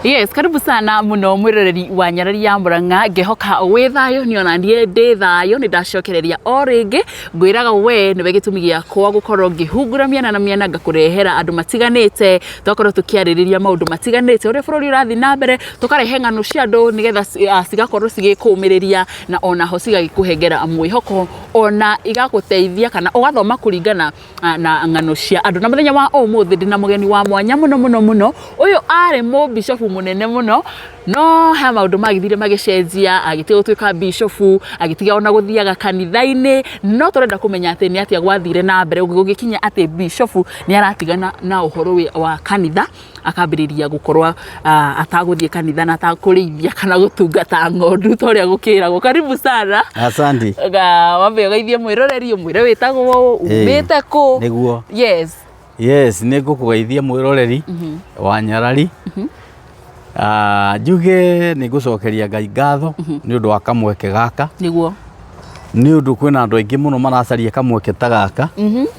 Yes, karibu sana muno mwiroreri wa Nyarari ya Murang'a. Ngehoka wĩ thayũ, niĩ ona niĩ ndĩ thayũ. Nĩ ndacokereria o rĩngĩ, ngwĩraga we nĩwe gĩtũmi gĩakwa gũkorwo ngĩhungura mĩena na mĩena, ngakũrehera andũ matiganĩte, tũgakorwo tũkĩarĩrĩria maũndũ matiganĩte, ũrĩa bũrũri ũrathiĩ na mbere, tũkarehe ng'ano cia andũ nĩgetha cigakorwo cigĩkũmĩrĩria na onaho cigagĩkũhengera mwĩhoko, ona igagũteithia kana ũgathoma kũringana na ng'ano cia andũ. Na mũthenya wa ũmũthĩ ndĩna mũgeni wa mwanya mũno mũno mũno. Ũyũ arĩ mũbishofu mũnene mũno, no he maũndũ magĩthire magĩcenjia, agĩtiga gũtuĩka bishofu, agĩtiga ona gũthiaga kanitha-inĩ. No tũrenda kũmenya atĩ nĩ atĩa gwathire na mbere gũgĩkinya atĩ bishofu nĩ aratigana na ũhoro wa kanitha, akambĩrĩria gũkorwo atagũthiĩ kanitha na atakũrĩithia kana gũtungata ng'ondu ta ũrĩa gũkĩragwo. Karibu sana. Asante. Wambe ũgeithie mwĩroreri, ũmwĩre wĩtagwo, umĩte kũ. Nĩguo. Yes. Yes, nĩ ngũkũgeithia mwĩroreri wa Nyarari. Njuge nĩ ngũcokeria Ngai ngatho nĩ ũndũ wa kamweke gaka. Nĩguo. Nĩ ũndũ kwĩna andũ aingĩ mũno maracaria kamweke ta gaka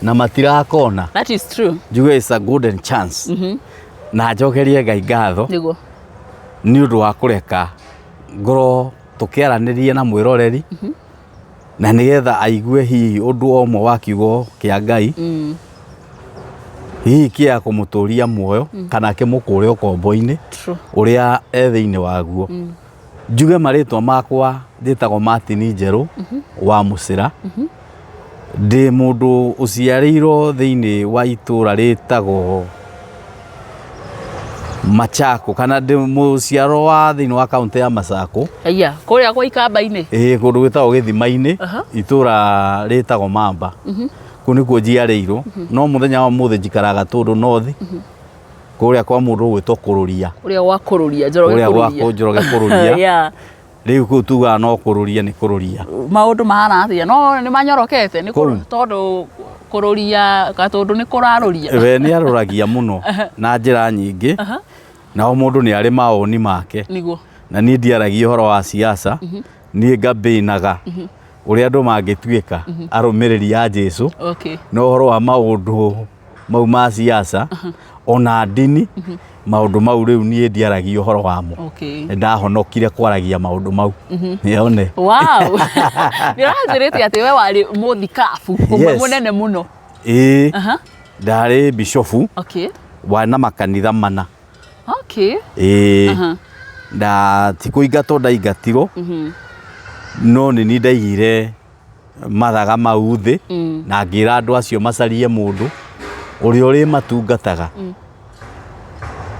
na matirakona. That is true. Njuge it's a golden chance. Na njokerie Ngai ngatho Nĩguo. nĩ ũndũ wa kũreka ngorwo tũkĩaranĩria na mwĩroreri na nĩgetha aigue hihi ũndũ o ũmwe wa kiugo kĩa Ngai, hihi kĩa kũmũtũria muoyo kana kĩmũkũre ũkombo-inĩ ũrĩa e thĩinĩ waguo. Njuge marĩtwa makwa, njĩtagwo Martin Njerũ wa Mũcĩra. Ndĩ mũndũ ũciarĩirwo thĩinĩ wa itũra rĩtagwo Machako, kana ndĩ mũciarwo wa thĩinĩ wa kaũntĩ ya Machako. Aya, kũrĩa kwa Ikamba-inĩ. Ĩĩ, kũndũ gwĩtagwo Gĩthima-inĩ, itũra rĩtagwo Mamba. Kũu nĩkuo njiarĩirwo, no mũthenya wa ũmũthĩ njikaraga Gatũndũ North, kũrĩa kwa mũndũ ũgwĩtwo Kũrũria. Kũrĩa gwa Kũrũria, Njoroge. Kũrĩa gwa Kũrũria. Njoroge Kũrũria. Rĩu kũu tugaga no kũrũria nĩ kũrũria. Maũndũ mahana atĩa? No nĩ manyorokete nĩ Kũu. Tondũ kũrũria Gatũndũ nĩ kũrarũria. We nĩ arũragia mũno na njĩra nyingĩ, na o mũndũ nĩ arĩ mawoni make. Nĩguo. Na niĩ ndiaragia ũhoro wa siasa, niĩ ngambĩinaga ũrĩa andũ mangĩtuĩka arũmĩrĩri a Jesu. No ũhoro wa maũndũ mau ma siasa ona ndini, maũndũ mau rĩu niĩ ndiaragia ũhoro wamo. Nĩ ndahonokire kwaragia maũndũ mau yone. Wow. Nĩ ũranjĩrĩte atĩ we warĩ mũthikabu ũmwe Yes. mũnene mũno. Ĩĩ. Ndarĩ bishofu wa na makanitha mana. Ĩĩ. Na ti kũingatwo ndaingatirwo, no nĩ niĩ ndaigire mathaga mau thĩ na ngĩra andũ acio macarie mũndũ ũrĩa ũrĩmatungataga.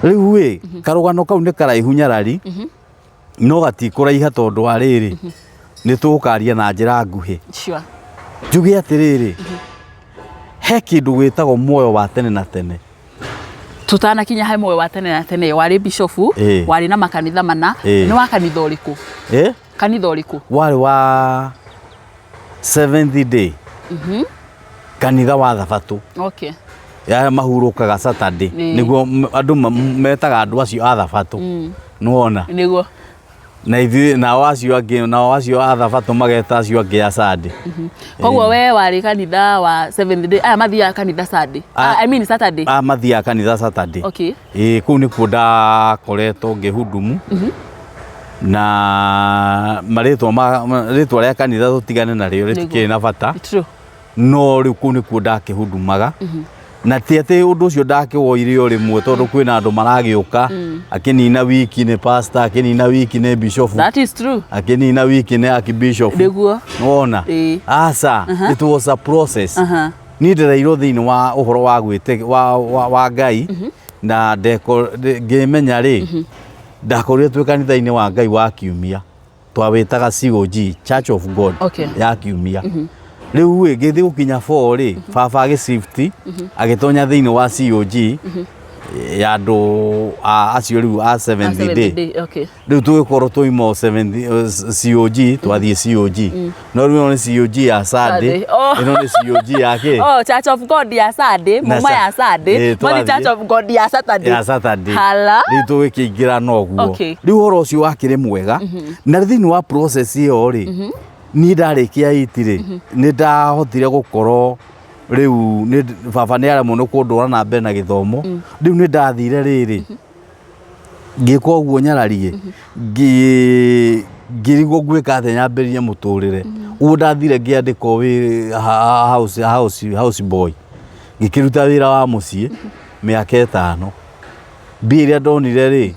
Rĩu ĩ, karũgano kau nĩ karaihu Nyarari, no gatikũraiha tondũ wa rĩrĩ, nĩ tũgũkaria na njĩra nguhĩ. Njuge atĩrĩrĩ, he kĩndũ gĩtagwo muoyo wa tene na tene. Tutanakinya he muoyo wa tene na tene, warĩ bishofu, warĩ na makanitha mana. Nĩ wa kanitha ũrĩkũ? Ĩ? Kanitha ũrĩkũ? Warĩ wa Seventh Day. Kanitha wa Thabatũ. Ya mahurũkaga Saturday. Nĩguo andũ metaga andũ acio a Thabatũ. Nĩwona? Nĩguo. Na ithuĩ nao acio angĩ, nao acio a Thabatũ mageta acio angĩ a Sunday. Koguo we warĩ kanitha wa Seventh Day. Aya mathiaga kanitha Sunday. I mean Saturday. Aya mathiaga kanitha Saturday. Ĩĩ, kũu nĩkuo ndakoretwo ngĩhudumu. Na marĩtwa ma rĩtwa rĩa kanitha tũtigane narĩo, rĩtikĩrĩ na bata. No rĩu kũu nĩkuo ndakĩhundumaga. Na ti atĩ ũndũ ũcio ndakĩwoire o rĩmwe, tondũ kwĩna andũ maragĩũka, akĩnina wiki nĩ pastor, akĩnina wiki nĩ bishop. That is true. Akĩnina wiki nĩ archbishop. Nĩguo. Nĩwona? Ĩĩ. Aca, it was a process. Niĩ ndereirwo thĩinĩ wa ũhoro wa gwĩte wa Ngai, na ngĩmenya rĩ, ndakorirwo twĩ kanitha-inĩ wa Ngai wa kiumia. Twawĩtaga COG, Church of God. Ya kiumia. Rĩu ĩ, ngĩthiĩ gũkinya 4 rĩ, baba agĩcift, agĩtonya thĩinĩ wa COG ya andũ acio rĩu a Seventh Seventh Day. Day, okay. Rĩu tũgĩkorwo twaima Seventh COG, twathiĩ COG. No rĩu ĩno nĩ COG ya Sunday, Sunday. Oh. ĩno nĩ COG ya kĩ? Oh, Church of God ya Sunday, Na muma ya Sunday, Ĩĩ, mathi twathiĩ. Church of God ya Saturday. Ya Saturday. Hala. Rĩu tũgĩkĩingĩra na ũguo. Rĩu ũhoro ũcio wakĩrĩ mwega. Na thĩinĩ wa process ĩyo rĩ, niĩ ndarĩkia iti rĩ, nĩ ndahotire gũkorwo rĩu nĩ baba nĩ aremwo nĩ kũndwara na mbere na gĩthomo. Rĩu nĩ ndathire rĩrĩ, Ngĩka ũguo nyarariĩ, ngĩrigwo ngwĩka atĩa nyambĩrĩrie mũtũrĩre. Ũguo ndathire ngĩandĩkwo house boy. Ngĩkĩruta wĩra wa mũciĩ mĩaka 5. Mbia iria ndonire rĩ,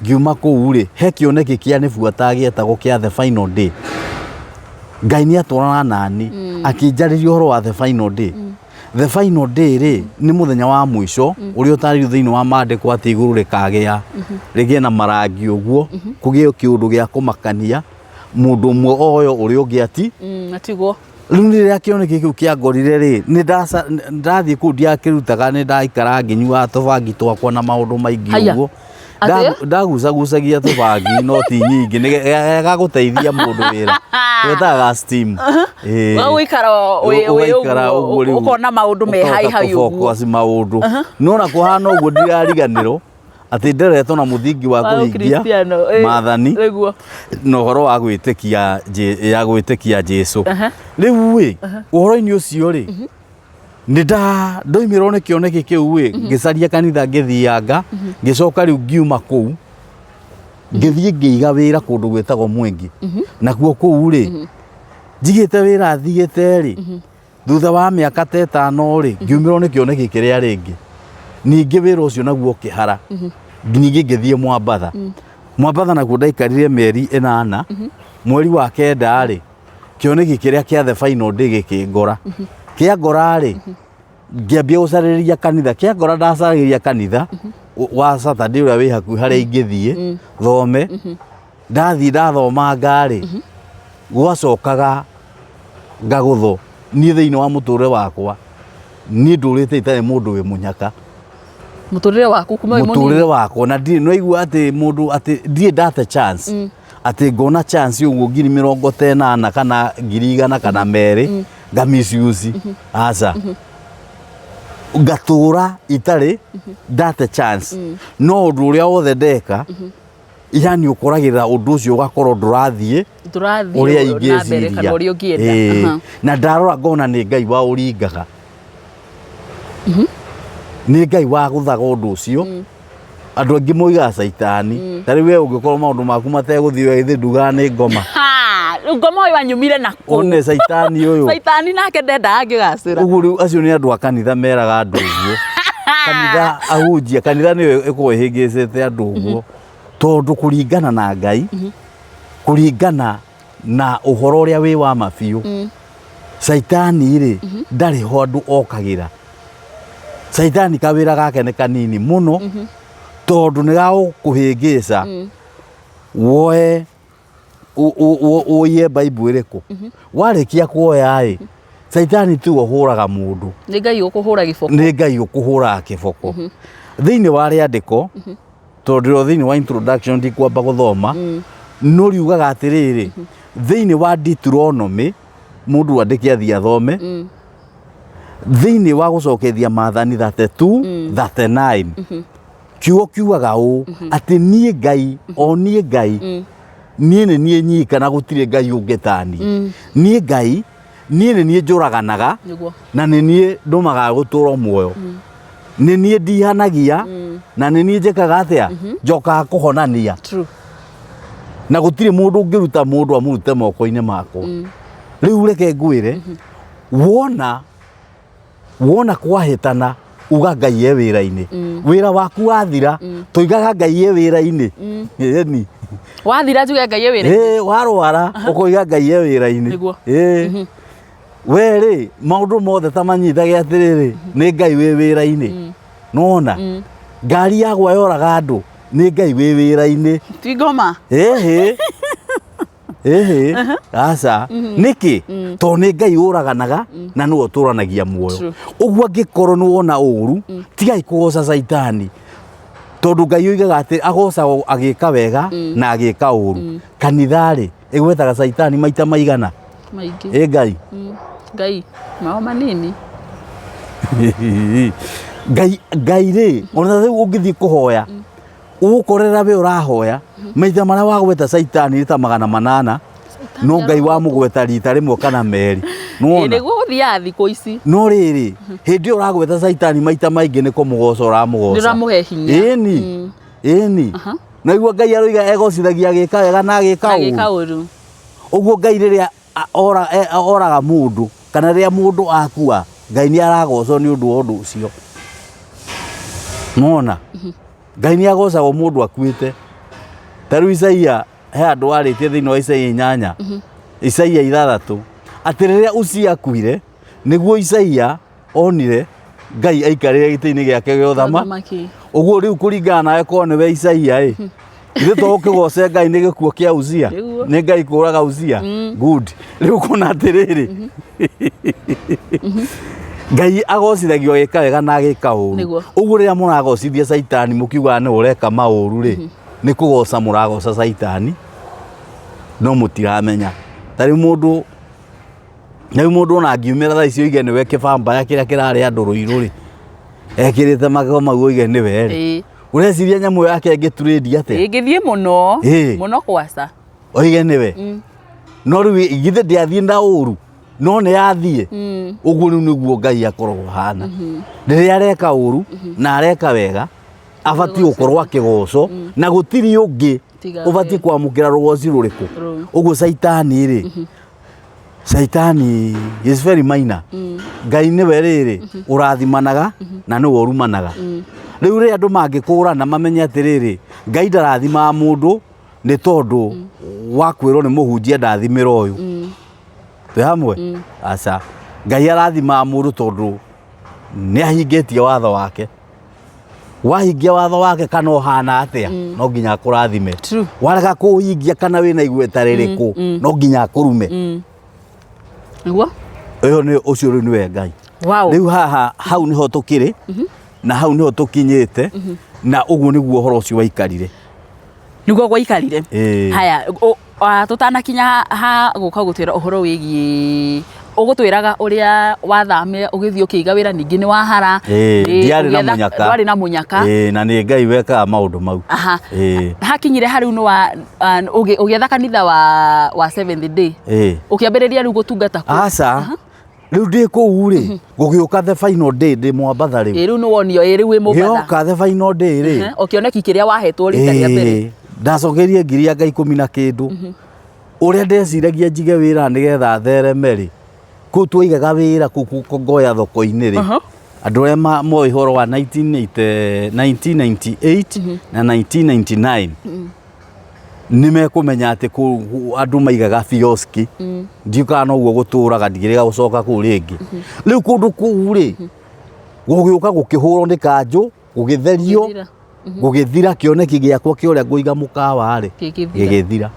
ngiuma kũu rĩ, he kĩoneki kĩa nĩbuata gĩetagwo kĩa the final day. Ngai nĩ atwarana nani, akĩnjarĩria ũhoro wa the final day. The final day rĩ, nĩ mũthenya wa mũico ũrĩa ũtarĩirio thĩinĩ wa maandĩko atĩ igũrũ rĩkagĩa rĩgĩe na marangi ũguo, kũgĩe kĩũndũ gĩa kũmakania, mũndũ ũmwe oyo ũrĩa ũngĩ ati Atigwo. Rĩu rĩrĩa kĩoneki kĩu kĩangorire rĩ, nĩ ndathiĩ kũu ndiakĩrutaga, nĩ ndaikara ngĩnyuaga tũbangi twakwa na maũndũ maingĩ Haya. ũguo. Atĩa? Ndagucagucagia tũbangi no ti nyingĩ, nĩ gagũteithia mũndũ wĩra. Twetaga ga steam. Ĩĩ. Ũgaikara wĩ Ũgaikara ũguo rĩu. ũkona maũndũ me hai Ũkahota hai ũguo. kũ-focus maũndũ. No na kũhana ũguo ndiriariganĩrwo atĩ nderetwo na mũthingi wa Wa kũhingia Ũkristiano, ĩ, maathani nĩguo. na ũhoro wa gwĩtĩkia ya gwĩtĩkia Jesu. Rĩu ĩ, ũhoro-inĩ ũcio rĩ, nĩ ndoimĩrwo nĩ kĩoneki kĩu ĩ, ngĩcaria kanitha ngĩthianga, ngĩcoka rĩu ngiuma kũu, ngĩthiĩ ngĩiga wĩra kũndũ gwĩtagwo Mwengi. Nakuo kũu rĩ, njigĩte wĩra thiĩte rĩ, thutha wa mĩaka ta 5 rĩ, ngiumĩrwo nĩ kĩoneki kĩrĩa rĩngĩ. Ningĩ wĩra ũcio naguo ũkĩhara. Ningĩ ngĩthiĩ Mwambatha. Mwambatha nakuo ndaikarire mĩeri 8. Mweri wa 9 rĩ, kĩoneki kĩrĩa kĩa the final day gĩkĩngora. Kĩangora rĩ, ngĩambia gũcarĩria kanitha. Kĩangora ndacaragĩria kanitha wa Saturday ũrĩa wĩ hakuhĩ harĩa ingĩthiĩ thome. Ndathiĩ ndathomanga rĩ, gwacokaga ngagũthwo. Niĩ thĩinĩ wa mũtũrĩre wakwa, niĩ ndũrĩte itarĩ mũndũ wĩ mũnyaka. Mũtũrĩre waku kuma wĩ mũnini? Mũtũrĩre wakwa, na ndirĩ, nĩwaigua atĩ mũndũ atĩ ndirĩ ndate chance. Atĩ ngona chance ũguo ngiri mĩrongo ta ĩnana kana 100,000 kana 2 nga misuse. Aca. Ngatũra itarĩ ndate chance. No ũndũ ũrĩa wothe ndeka, yani ũkoragĩrĩra ũndũ ũcio ũgakorwo ndũrathiĩ Ndũrathiĩ ũrĩa na mbere kana ingĩciria. ũrĩa ũngĩenda. Ĩĩ. Na ndarora ngona nĩ Ngai wa ũringaga. Nĩ Ngai wa gũthaga ũndũ ũcio. Andũ aingĩ moigaga caitani. Ta rĩu we ũngĩkorwo maũndũ maku mategũthiĩ wega, ithe ndugaga nĩ ngoma. Ha, rĩu ngoma ũyũ anyumire na kũ? One caitani ũyũ. Caitani nake ndendaga ngĩgacĩra. Ũguo rĩu acio nĩ andũ a kanitha meraga andũ ũguo. Kanitha ahunjia, kanitha nĩyo ĩkoragwo ĩhĩngĩcĩte andũ ũguo. Tondũ kũringana na Ngai, kũringana na ũhoro ũrĩa wĩ wa ma biũ, caitani rĩ, ndarĩ ho andũ okagĩra. Caitani kawĩra gake nĩ kanini mũno, tondũ nĩ gagũkũhĩngĩca woe ũiye Bible ĩrĩkũ. Warĩkia kuoya ĩ, caitani tiwe ũhũraga mũndũ. Nĩ Ngai ũkũhũra gĩboko. Nĩ Ngai ũkũhũraga kĩboko. Thĩinĩ wa rĩandĩko, tondũ ndĩro thĩinĩ wa introduction ndikwamba gũthoma, no riugaga atĩrĩrĩ, thĩinĩ wa Deuteronomy, mũndũ andĩke athiĩ athome, thĩinĩ wa gũcokethia maathani 32, 39, kiugo kiugaga ũũ, atĩ niĩ Ngai, o niĩ Ngai, niĩ nĩ niĩ nyika na gũtirĩ Ngai ũngĩ ta niĩ. Niĩ Ngai, niĩ nĩ niĩ njũraganaga, na nĩ niĩ ndũmaga gũtũũra muoyo. Nĩ niĩ ndihanagia, na nĩ niĩ njĩkaga atĩa? Njokaga kũhonania. Na gũtirĩ mũndũ ũngĩruta mũndũ amũrute moko-inĩ makwa. Rĩu reke ngwĩre, wona kwahĩtana, uga Ngai e wĩra-inĩ. Wĩra waku wathira, tũigaga Ngai e wĩra-inĩ. Ĩni. Wathira njuge Ngai e wĩra-inĩ. Ĩĩ, warwara, ũkoiga Ngai e wĩra-inĩ. Nĩguo. Ĩĩ. We rĩ, maũndũ mothe ta manyitage atĩrĩrĩ, nĩ Ngai wĩ wĩra-inĩ. Nĩwona? Ngari yagwa yoraga andũ, nĩ Ngai wĩ wĩra-inĩ. Ti ngoma. Ĩhĩ. Ĩhĩ. Aca. Nĩkĩ? Tondũ nĩ Ngai ũraganaga na nĩwe ũtũranagia muoyo. Ũguo angĩkorwo nĩ wona ũru, tigai kũgoca caitani. Tondũ Ngai oigaga atĩ agocagwo agĩka wega na agĩka ũru. Kanitha rĩ, ĩgwetaga caitani maita maigana? Maingĩ. Ĩ Ngai. Ngai, mao manini. Ngai, Ngai rĩ, ona rĩu ũngĩthiĩ kũhoya, ũgũkorera we ũrahoya, maita marĩa wagweta caitani nĩ ta 800, no Ngai wamũgweta rita rĩmwe kana merĩ. Nĩwona? Nĩguo gũthiaga thikũ ici. No rĩrĩ, hĩndĩ ĩyo ũragweta caitani maita maingĩ nĩ kũmũgoca ũramũgoca. Nĩ ũramũhe hinya. Ĩni. Ĩni. Naigua Ngai aroiga egocithagia agĩka wega na agĩka Agĩka ũru. ũru. Ũguo Ngai rĩrĩa oraga mũndũ kana rĩrĩa mũndũ akua, Ngai nĩ aragocwo nĩ ũndũ wa ũndũ ũcio. Mona Ngai nĩ agocagwo mũndũ akuĩte. Ta rĩu Isaia, he andũ arĩtie thĩinĩ wa Isaia 8, Isaia 6, atĩ rĩrĩa Uzia akuire nĩguo Isaia onire Ngai aikarĩre gĩtĩ-inĩ gĩake gĩa ũthamaki. Ũthamaki. Ũguo rĩu kũringana nawe korwo nĩwe Isaia ĩ, ithuĩ to ũkĩgoce Ngai nĩ gĩkuo kĩa Uzia? Nĩguo. Nĩ Ngai kũraga Uzia? Good. Rĩu kuona atĩrĩrĩ, Ngai agocithagio agĩka wega na agĩka ũru. Nĩguo. Ũguo rĩrĩa mũragocithia Caitani mũkiugaga nĩ ũreka maũru rĩ, nĩ kũgoca mũragoca Caitani, no mũtiramenya. Ta rĩu mũndũ, rĩu mũndũ ona angiumĩra thaa ici oige nĩwe kĩbambaya kĩrĩa kĩrarĩ andũ rũirũ rĩ, ekĩrĩte magego mau oige nĩwe rĩ, ũreciria nyamũ yake ĩngĩturĩndia atĩa? Ĩngĩthiĩ mũno. Ĩĩ. Mũno kwaca. Oige nĩwe. No rĩu githĩ ndĩathiĩ na ũru, no nĩ yathiĩ. Ũguo rĩu nĩguo Ngai akoragwo hana. Rĩrĩa areka ũru na areka wega, abatiĩ gũkorwo akĩgocwo, na gũtirĩ ũngĩ Tiga ũbatiĩ we. kwamũkĩra rũgoci rũrĩkũ. Rũu. Ũguo Caitani rĩ, Caitani is very minor. Ngai nĩwe rĩrĩ ũrathimanaga na nĩwe ũrumanaga. Rĩu rĩrĩa andũ mangĩkũrana mamenye atĩrĩrĩ, Ngai ndarathimaga mũndũ nĩ tondũ wa kwĩrwo nĩ mũhunjia ndathimĩra ũyũ. Twĩ hamwe? Aca. Ngai arathimaga mũndũ tondũ nĩ ahingĩtie watho wake. Wahingia watho wake kana ũhana atĩa, no nginya akũrathime. True. Warega kũũhingia kana wĩna igweta rĩrĩkũ, no nginya akũrume. Nĩguo? Ũyũ nĩ ũcio rĩu nĩwe Ngai. Wow. Rĩu haha hau nĩho tũkĩrĩ, na hau nĩho tũkinyĩte, na ũguo nĩguo ũhoro ũcio waikarire. Nĩguo gwaikarire. Ĩĩ. Haya, tũtanakinya ha gũka gũtwĩra ũhoro wĩgiĩ, ũgũtwĩraga ũrĩa wathamire ũgĩthiĩ ũkĩiga wĩra, ningĩ nĩ wahara. Ĩĩ, Nĩ ndiarĩ na ũgĩetha- mũnyaka. Ndwarĩ na mũnyaka. Ĩĩ, na nĩ Ngai wekaga maũndũ mau. Aha. Ĩĩ. Hakinyire harĩu nĩ wa, ũgĩetha kanitha wa Seventh Day. Ĩĩ. Ũkĩambĩrĩria rĩu gũtungata kũu. Aca. Rĩu ndĩ kũu rĩ, gũgĩũka the final day ndĩ Mwambatha rĩu. Ĩĩ, rĩu nĩ wonio, ĩĩ, rĩu wĩ Mũmbatha. Gĩoka the final day rĩ. O kĩoneki kĩrĩa wahetwo rita rĩa mbere. Ĩĩ, ndacokerie ngiri anga ikũmi na kĩndũ. Ũrĩa ndeciragia njige wĩra nĩgetha thereme rĩ, kũu twaigaga wĩra kũu Kongoya thoko-inĩ rĩ, andũ arĩa moĩ ũhoro wa 1998 na 1999 nĩ mekũmenya atĩ kũu andũ maigaga bioski. Ndiũĩ kana noguo gũtũraga, ndigĩrĩga gũcoka kũu rĩngĩ. Rĩu kũndũ kũu rĩ, gũgĩũka gũkĩhũrwo nĩ kanjũ, gũgĩtherio, Gũgĩthira. Gũgĩthira kĩoneki gĩakwa kĩa ũrĩa ngũiga mũkawa rĩ, Gĩgĩthira. Gĩgĩthira.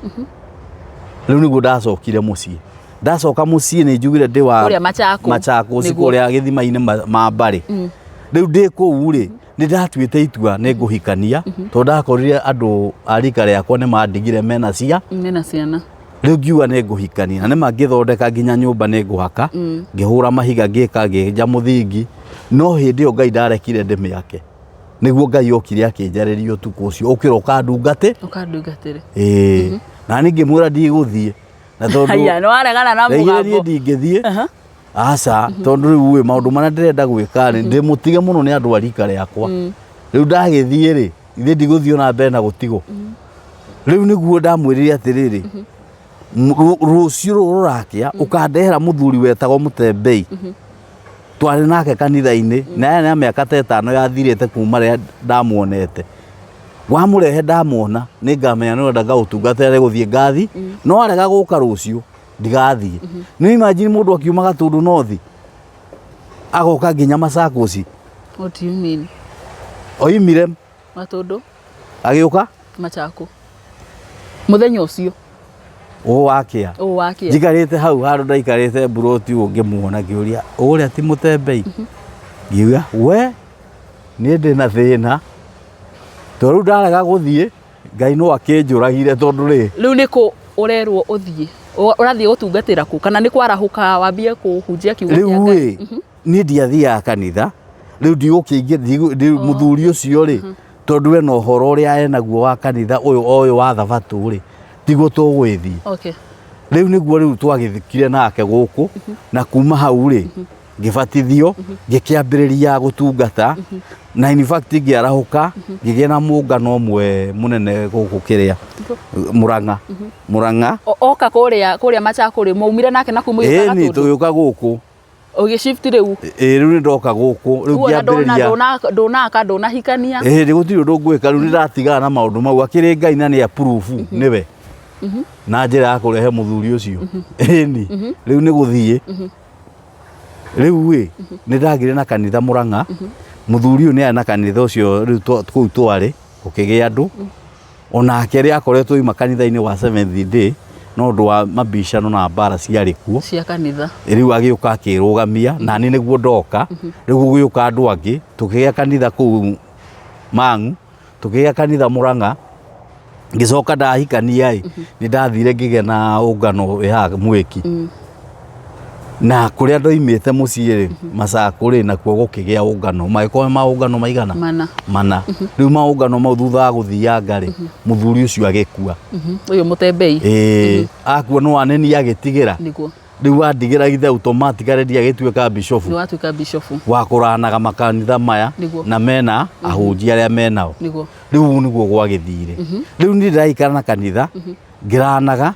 Rĩu nĩguo ndacokire mũciĩ. Ndacoka mũciĩ nĩ njugire ndĩ wa Kũrĩa Machakos. Machakos, Nĩguo. kũrĩa gĩthima-inĩ ma mbarĩ. Rĩu ndĩ kũu rĩ, nĩ ndatuĩte itua nĩ ngũhikania, tondũ ndakorire andũ a rika rĩakwa nĩ mandigire mena cia. Mena ciana. Rĩu ngiuga nĩ ngũhikania, na nĩ ma ngĩthondeka nginya nyũmba nĩ ngũhaka, ngĩhũra mahiga, ngĩka, ngĩenja mũthingi, no hĩndĩ ĩyo Ngai ndarekire ndĩmĩake. Nĩguo Ngai okire akĩnjarĩria ũtukũ ũcio, ũkĩra ũkandungate. Ũkandungatĩre. Ĩĩ. Na niĩ ngĩmwĩra ndigũthiĩ. Na tondũ Haya, nĩ waregana na ndaigire niĩ mũgambo. ndingĩthiĩ. Aca, tondũ rĩu ĩ maũndũ marĩa ndĩrenda gwĩka rĩ, ndĩmũtige mũno nĩ andũ a rika rĩakwa. Rĩu ndagĩthiĩ rĩ, ithe ndigũthiĩ ona mbere na gũtigwo. Rĩu nĩguo ndamwĩrire atĩrĩrĩ, rũciũ rũrũ rũrakĩa, ũkandehera mũthuri wetagwo Mũtembei. Twarĩ nake kanitha-inĩ, na yarĩ na mĩaka ta 5 yathirĩte kuma rĩrĩa ndamuonete. Wamũrehe ndamwona, nĩ ngamenya nĩ ũrenda ngaũtungatĩra nĩ gũthiĩ ngathi, no arega gũka rũciũ, ndigathiĩ. Nĩ imagine mũndũ akiuma Gatũndũ North, agoka nginya Machakos. What do you mean? Oimire. Gatũndũ? Agĩũka? Machakos. Mũthenya ũcio. Ũũ wakĩa. Ũũ wakĩa. Njikarĩte hau handũ ndaikarĩte mburoti ũguo ngĩmuona ngĩũria, ũrĩa ti Mũtembei? Ngiuga, we niĩ ndĩna thĩna. Tondũ rĩu ndarega gũthiĩ, Ngai no akĩnjũragire tondũ rĩ. Rĩu nĩ kũ ũrerwo ũthiĩ? Ũrathiĩ gũtungatĩra kũ? Kana nĩ kwarahũka wambie kũhunjia kiugo kĩa Rĩu Ngai? ĩ, niĩ ndiathiaga kanitha, rĩu ndigũkĩingĩra, mũthuri ũcio rĩ, tondũ ena ũhoro ũrĩa enaguo wa kanitha ũyũ o ũyũ wa thabatũ rĩ, tiguo tũgũgĩthiĩ. Rĩu nĩguo rĩu twagĩthikire nake gũkũ, na kuma hau rĩ, ngĩbatithio, ngĩkĩambĩrĩria gũtungata. Na in fact ngĩarahũka ngĩgĩa na mũngano ũmwe mũnene gũkũ kĩrĩa Mũrang'a, Mũrang'a. Oka kũrĩa kũrĩa Machakũrĩ maumire nake na kuu mũgĩũka Ĩni. Gatũndũ? Tũgĩũka gũkũ. Ũgĩshift rĩu? Ĩ, rĩu nĩ ndoka gũkũ rĩu. Kuona ndona Ngĩambĩrĩria. Ndũnaka ndũnahikania. Ĩ, nĩ gũtirĩ ũndũ ngwĩka rĩu, nĩ ndatigana na maũndũ mau. Akĩrĩ Ngai na nĩ approve nĩwe na njĩra ya kũrehe mũthuri ũcio. Ĩni, rĩu nĩ gũthiĩ rĩu ĩ nĩ ndagire na kanitha Mũrang'a. Mũthuri ũyũ nĩ arĩ na kanitha ũcio rĩu kũu twarĩ gũkĩgĩa andũ onake rĩ akoretwo oima kanitha-inĩ wa Seventh Day no ũndũ wa mabicano na mbara ciarĩ kuo cia kanitha. Rĩu agĩũka akĩrũgamia nani nĩguo ndoka. Rĩu gũgĩũka andũ angĩ, tũkĩgĩa kanitha kũu Mang'u, tũkĩgĩa kanitha Mũrang'a. Ngĩcoka ndahikania ĩ nĩ ndathire ngĩgĩa na ũngano wĩ haha Mwĩki na kũrĩa ndoimĩte mũciĩ rĩ Macakũ rĩ, nakuo gũkĩgĩa ũngano, magĩkorwo maũngano maigana Mana. Mana. Rĩu maũngano mau thutha wa gũthianga rĩ, mũthuri ũcio agĩkua. Ũyũ mũtembei? Ĩĩ, akua no aneni agĩtigĩra. Rĩu andigĩra githe automatically ndiagĩtuĩka bishofu. Nĩ watuĩka bishofu. Wa kũranaga makanitha maya na mena ahunjia arĩa menao. Rĩu ũguo nĩguo gwagĩthire. Rĩu niĩ ndĩraikara na kanitha ngĩranaga,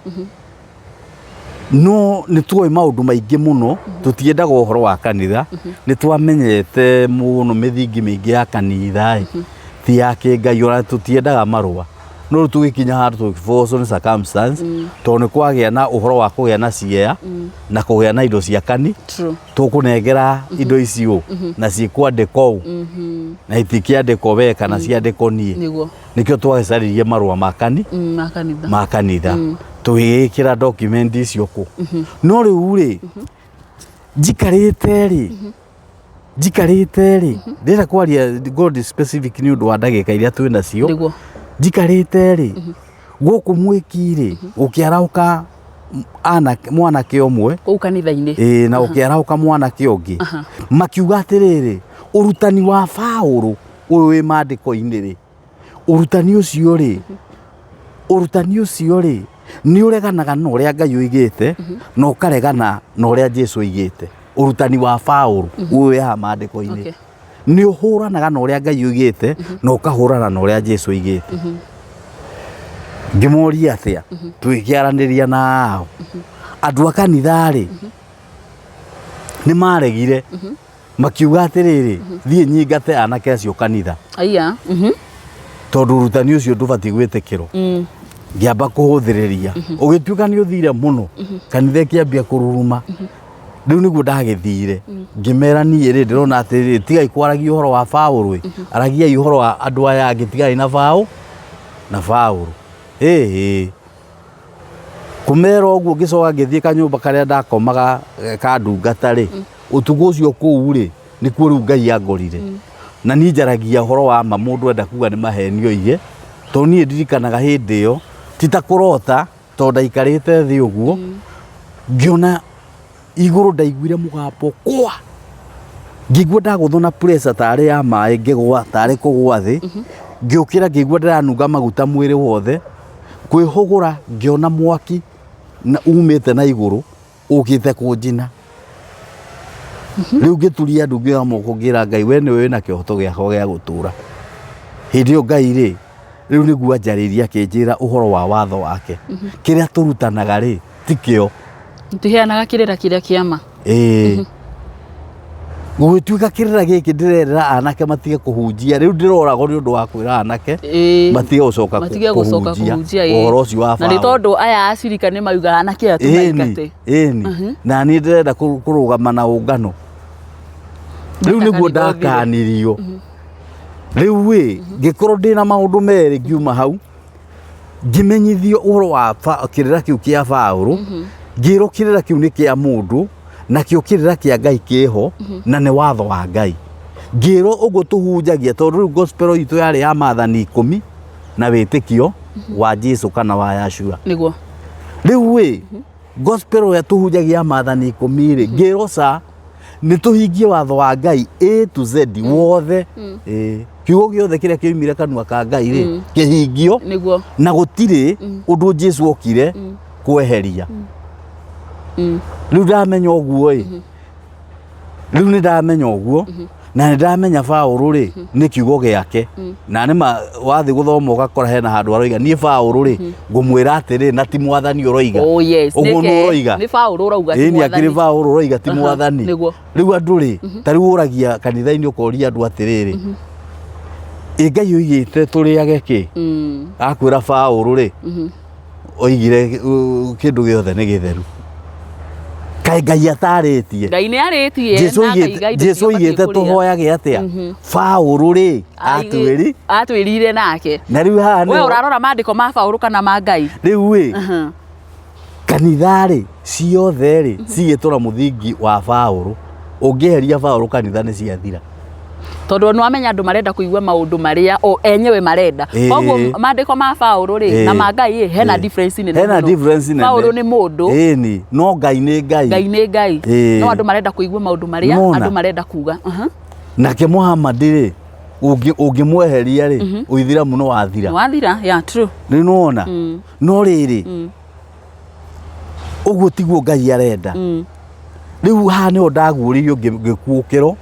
no nĩ tuoĩ maũndũ maingĩ mũno. Tũtiendaga ũhoro wa kanitha, nĩ twamenyete mũno mĩthingi mĩingĩ ya kanitha ĩ ti ya kĩngai, ona tũtiendaga marũa. No rĩu tũgĩkinya handũ tũgĩbocwo nĩ circumstance, tondũ nĩ kwagĩa na ũhoro wa kũgĩa na ciea na kũgĩa na indo cia kani. Tũkũnengera indo icio na cikwandĩkwo ũ na itikĩandĩkwo we kana ciandĩkwo niĩ. Nĩkĩo twagĩcaririe marũa ma kani Ma kanitha. Ma kanitha, tũgĩgĩkĩra document icio kũ. No rĩu rĩ njikarĩte rĩ njikarĩte rĩ ndĩrenda kwaria God specific nĩ ũndũ wa ndagĩka iria twĩ nacio. Njikarĩte rĩ gũkũ Mwĩki rĩ gũkĩarahũka mwanake ũmwe. Kũu kanitha-inĩ? Ĩĩ, na gũkĩarahũka mwanake ũngĩ makiuga atĩrĩrĩ, ũrutani wa Baũrũ ũyũ wĩ maandĩko-inĩ rĩ, ũrutani ũcio rĩ nĩ ũreganaga na ũrĩa Ngai oigĩte na ũkaregana na ũrĩa Jesu oigĩte. Ũrutani wa Baũrũ ũyũ wĩ haha maandĩko-inĩ nĩ ũhũranaga na ũrĩa Ngai oigĩte na ũkahũrana na ũrĩa Jesu oigĩte. Ngĩmoria atĩa, tũgĩkĩaranĩria na ao andũ a kanitha rĩ, nĩ maregire makiuga atĩrĩrĩ, thiĩ nyingate anake acio kanitha. Aya. Tondũ ũrutani ũcio ndũbatiĩ gwĩtĩkĩrwo. Ngĩamba kũhũthĩrĩria, ũgĩtuĩka nĩ ũthire mũno, kanitha ĩkĩambia kũruruma. Rĩu nĩguo ndagĩthire ngĩmera niĩ rĩ ndĩrona atĩrĩrĩ, tigai kwaragia ũhoro wa Baũrũ ĩ, aragiai ũhoro wa andũ aya angĩ, tigai na Baũ na Baũrũ. Ĩhĩ, kũmera ũguo ngĩcoka ngĩthiĩ kanyũmba karĩa ndakomaga ka ndungata rĩ, ũtukũ ũcio kũu rĩ nĩkuo rĩu Ngai angorire. Na niĩ njaragia ũhoro wa ma, mũndũ enda kuga nĩ maheni oige, tondũ niĩ ndirikanaga hĩndĩ ĩyo ti ta kũrota, tondũ ndaikarĩte thĩ ũguo ngĩona igũrũ, ndaiguire mũgambo kwa, ngĩigua ndagũthwo na pressure tarĩ ya maĩ, ngĩgwa tarĩ kũgwa thĩ. Ngĩũkĩra ngĩigua ndĩranunga maguta mwĩrĩ wothe. Kwĩhũgũra ngĩona mwaki na umĩte na igũrũ ũkĩte kũnjina. Rĩu ngĩturia ndu, ngĩoya moko, ngĩra Ngai, we nĩwe wĩna kĩhoto gĩakwa gĩa gũtũra. Hĩndĩ ĩyo Ngai rĩ rĩu nĩguo anjarĩirie, akĩnjĩra ũhoro wa watho wake, kĩrĩa tũrutanaga rĩ ti kĩo. Tũheanaga kĩrĩra kĩrĩa kĩama. Ĩĩ, gũgĩtuĩka kĩrĩra gĩkĩ ndĩrerera anake matige kũhunjia, rĩu ndĩroragwo nĩ ũndũ wa kwĩra anake matige gũcoka matige gũcoka kũhunjia kũhunjia ĩĩ. ũhoro ũcio wa Na nĩ Paũlũ. tondũ aya acirika nĩ maugaga anake aya Ĩni, tũmaingate. Ĩni, na niĩ ndĩrenda kũrũgama na ũngano rĩu nĩguo kanitha ũthire. Ndakanirio rĩu ĩ ngĩkorwo ndĩna maũndũ merĩ, ngiuma hau ngĩmenyithio ũhoro wa kĩrĩra kĩu kĩa Baũrũ, ngĩrwo kĩrĩra kĩu nĩ kĩa mũndũ, nakĩo kĩrĩra kĩa Ngai kĩho na nĩ watho wa Ngai. Ngĩrwo ũguo tũhunjagia, tondũ rĩu gospel itũ yarĩ ya maathani 10 na wĩtĩkio wa Jesu kana wa Yashua. Rĩu ĩ gospel ĩrĩa tũhunjagia ya maathani 10 rĩ, ngĩrwo ca nĩ tũhingie watho wa Ngai A to Z wothe. Ĩĩ, kiugo gĩothe kĩrĩa kĩoimire kanua ka Ngai rĩ kĩhingio na gũtirĩ ũndũ Jesu okire kweheria. Rĩu ndamenya ũguo ĩ, rĩu nĩ ndamenya ũguo. Na nĩ ndamenya Paũlũ rĩ nĩ kiugo gĩake, na nĩ ma wathiĩ gũthoma ũgakora hena handũ aroiga niĩ Paũlũ rĩ ngũmwĩra atĩrĩ, na ti mwathani ũroiga. Oh yes. Ũguo Nĩke- nĩ ũroiga. Nĩ Paũlũ ũrauga ti Ĩĩ nĩ akĩrĩ mwathani. Paũlũ ũroiga ti Aha, mwathani. nĩguo. Rĩu andũ rĩ, ta rĩu ũragia kanitha-inĩ ũkoria andũ atĩrĩrĩ, ĩ Ngai oigĩte tũrĩage kĩ? Akwĩra Paũlũ rĩ oigire kĩndũ gĩothe nĩ gĩtheru. Kaĩ Ngai atarĩtie? Ngai nĩ arĩtie Jesu na oigĩte, akaiga indo Jesu iria ũbatiĩ oigĩte kũrĩa. tũhoyage atĩa? Paũlũ rĩ atwĩri Atwĩrire nake. Na rĩu haha We nĩho ũrarora maandĩko ma Paũlũ kana ma Ngai? Rĩu ĩ kanitha rĩ ciothe rĩ cigĩtwo na mũthingi wa Paũlũ. Ũngĩeheria Paũlũ kanitha nĩ ciathira. Tondũ nĩ wamenya andũ marenda kũigua maũndũ marĩa o enyewe marenda. Koguo maandĩko ma Paũlũ rĩ na ma Ngai rĩ hena difference nene Hena mũno. difference nene. Paũlũ nĩ mũndũ. Ĩni, no Ngai nĩ Ngai. Ngai nĩ Ngai. No andũ marenda kũigua maũndũ marĩa Nĩwona? andũ marenda kuga. Nake Muhammad rĩ ũngĩmweheria rĩ ũithiramu nĩ wathira. Nĩ wathira, yeah, true. Rĩu nĩwona? No rĩrĩ ũguo tiguo Ngai arenda. Rĩu haha nĩho ndaguũrĩirio ngĩkuũkĩrwo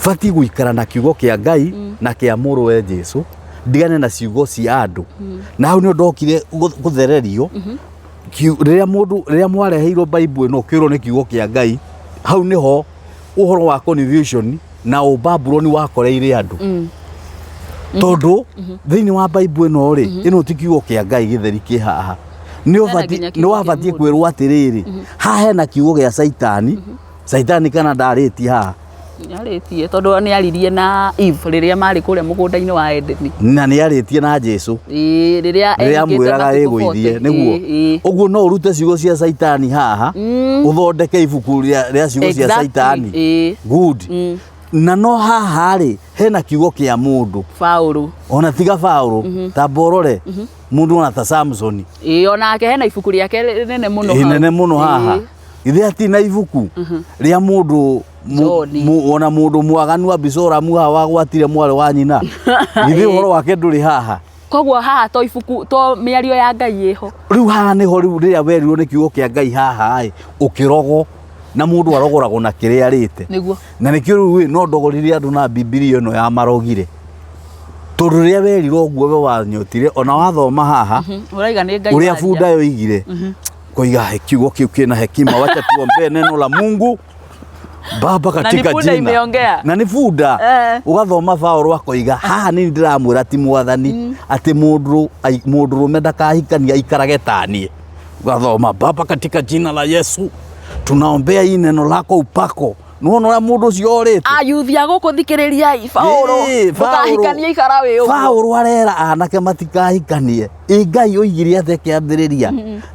batiĩ gũikara na kiugo kĩa Ngai na kĩa mũrũwe Jesu, ndigane na ciugo cia andũ. Na hau nĩho ndokire gũthererio. Rĩrĩa mũndũ, rĩrĩa mwareheirwo Bible ĩno ũkĩrwo nĩ kiugo kĩa Ngai, hau nĩho ũhoro wa confusion na ũbabuloni wakoreire andũ. Tondũ thĩinĩ wa Bible ĩno rĩ, ĩno ti kiugo kĩa Ngai gĩtheri kĩ haha. Nĩ Hena ũbatiĩ, nginya nĩ kiugo kĩa wabatiĩ mũndũ. kwĩrwo atĩrĩrĩ, haha hena kiugo gĩa Caitani, Caitani kana ndarĩtie haha? Nĩarĩtie tondũ nĩaririe na Eve rĩrĩa marĩ kũrĩa mũgũnda-inĩ wa Edeni. Na nĩarĩtie na Jesu. Ĩĩ, rĩrĩa rĩrĩa erigĩte amwĩraga matukũ ĩgũithie 40. nĩguo. Ĩĩ, ĩĩ. Ũguo no ũrute ciugo cia Caitani haha, ũthondeke ibuku rĩa ciugo cia Caitani. Ĩĩ. Good. Na no haha rĩ hena kiugo kĩa mũndũ. Paũlũ. Ona tiga Paũlũ, ta borore mũndũ ona ta Samsoni. Ĩĩ, onake hena ibuku rĩake rĩnene mũno hau. Inene mũno haha. Ithe atirĩ na ibuku rĩa mũndũ John. Ona mũndũ mwaganu Abisalomu haha wagwatire mwarĩ wa nyina. Githĩ ũhoro wake ndũrĩ haha? Koguo haha to ibuku, to mĩario ya Ngai ĩho. Rĩu haha nĩho rĩu rĩrĩa werirwo nĩ kiugo kĩa Ngai haha ĩ, ũkĩrogwo na mũndũ arogoragwo na kĩrĩa arĩte. Nĩguo. Na nĩkĩo rĩu ĩ, no ndogorire andũ na Bibilia ĩno ya marogire. Tondũ rĩrĩa werirwo ũguo we wanyotire, ona wathoma haha, Ũraiga nĩ Ngai ũrĩa waria. bunda yoigire, koiga kiugo kĩu kĩna hekima, wacha tuombee neno la Mungu Baba Na nĩ katika bunda jina. imeongea. Na nĩ bunda. Ũgathoma Paũlũ akoiga haha nĩ ndĩramwĩra ti mwathani atĩ mũndũ mũndũrũme ndakahikania aikarage ta niĩ. Ũgathoma Baba katika jina la Yesu tunaombea hii neno lako upako. Nĩwona ũrĩa mũndũ ũcio orĩte? Ayuthi a gũkũ thikĩrĩriai Paũlũ, Ĩĩ, ndũkahikanie ikara wĩ ũguo. Paũlũ arera anake matikahikanie. Ĩ Ngai oigire atĩa kĩambĩrĩria?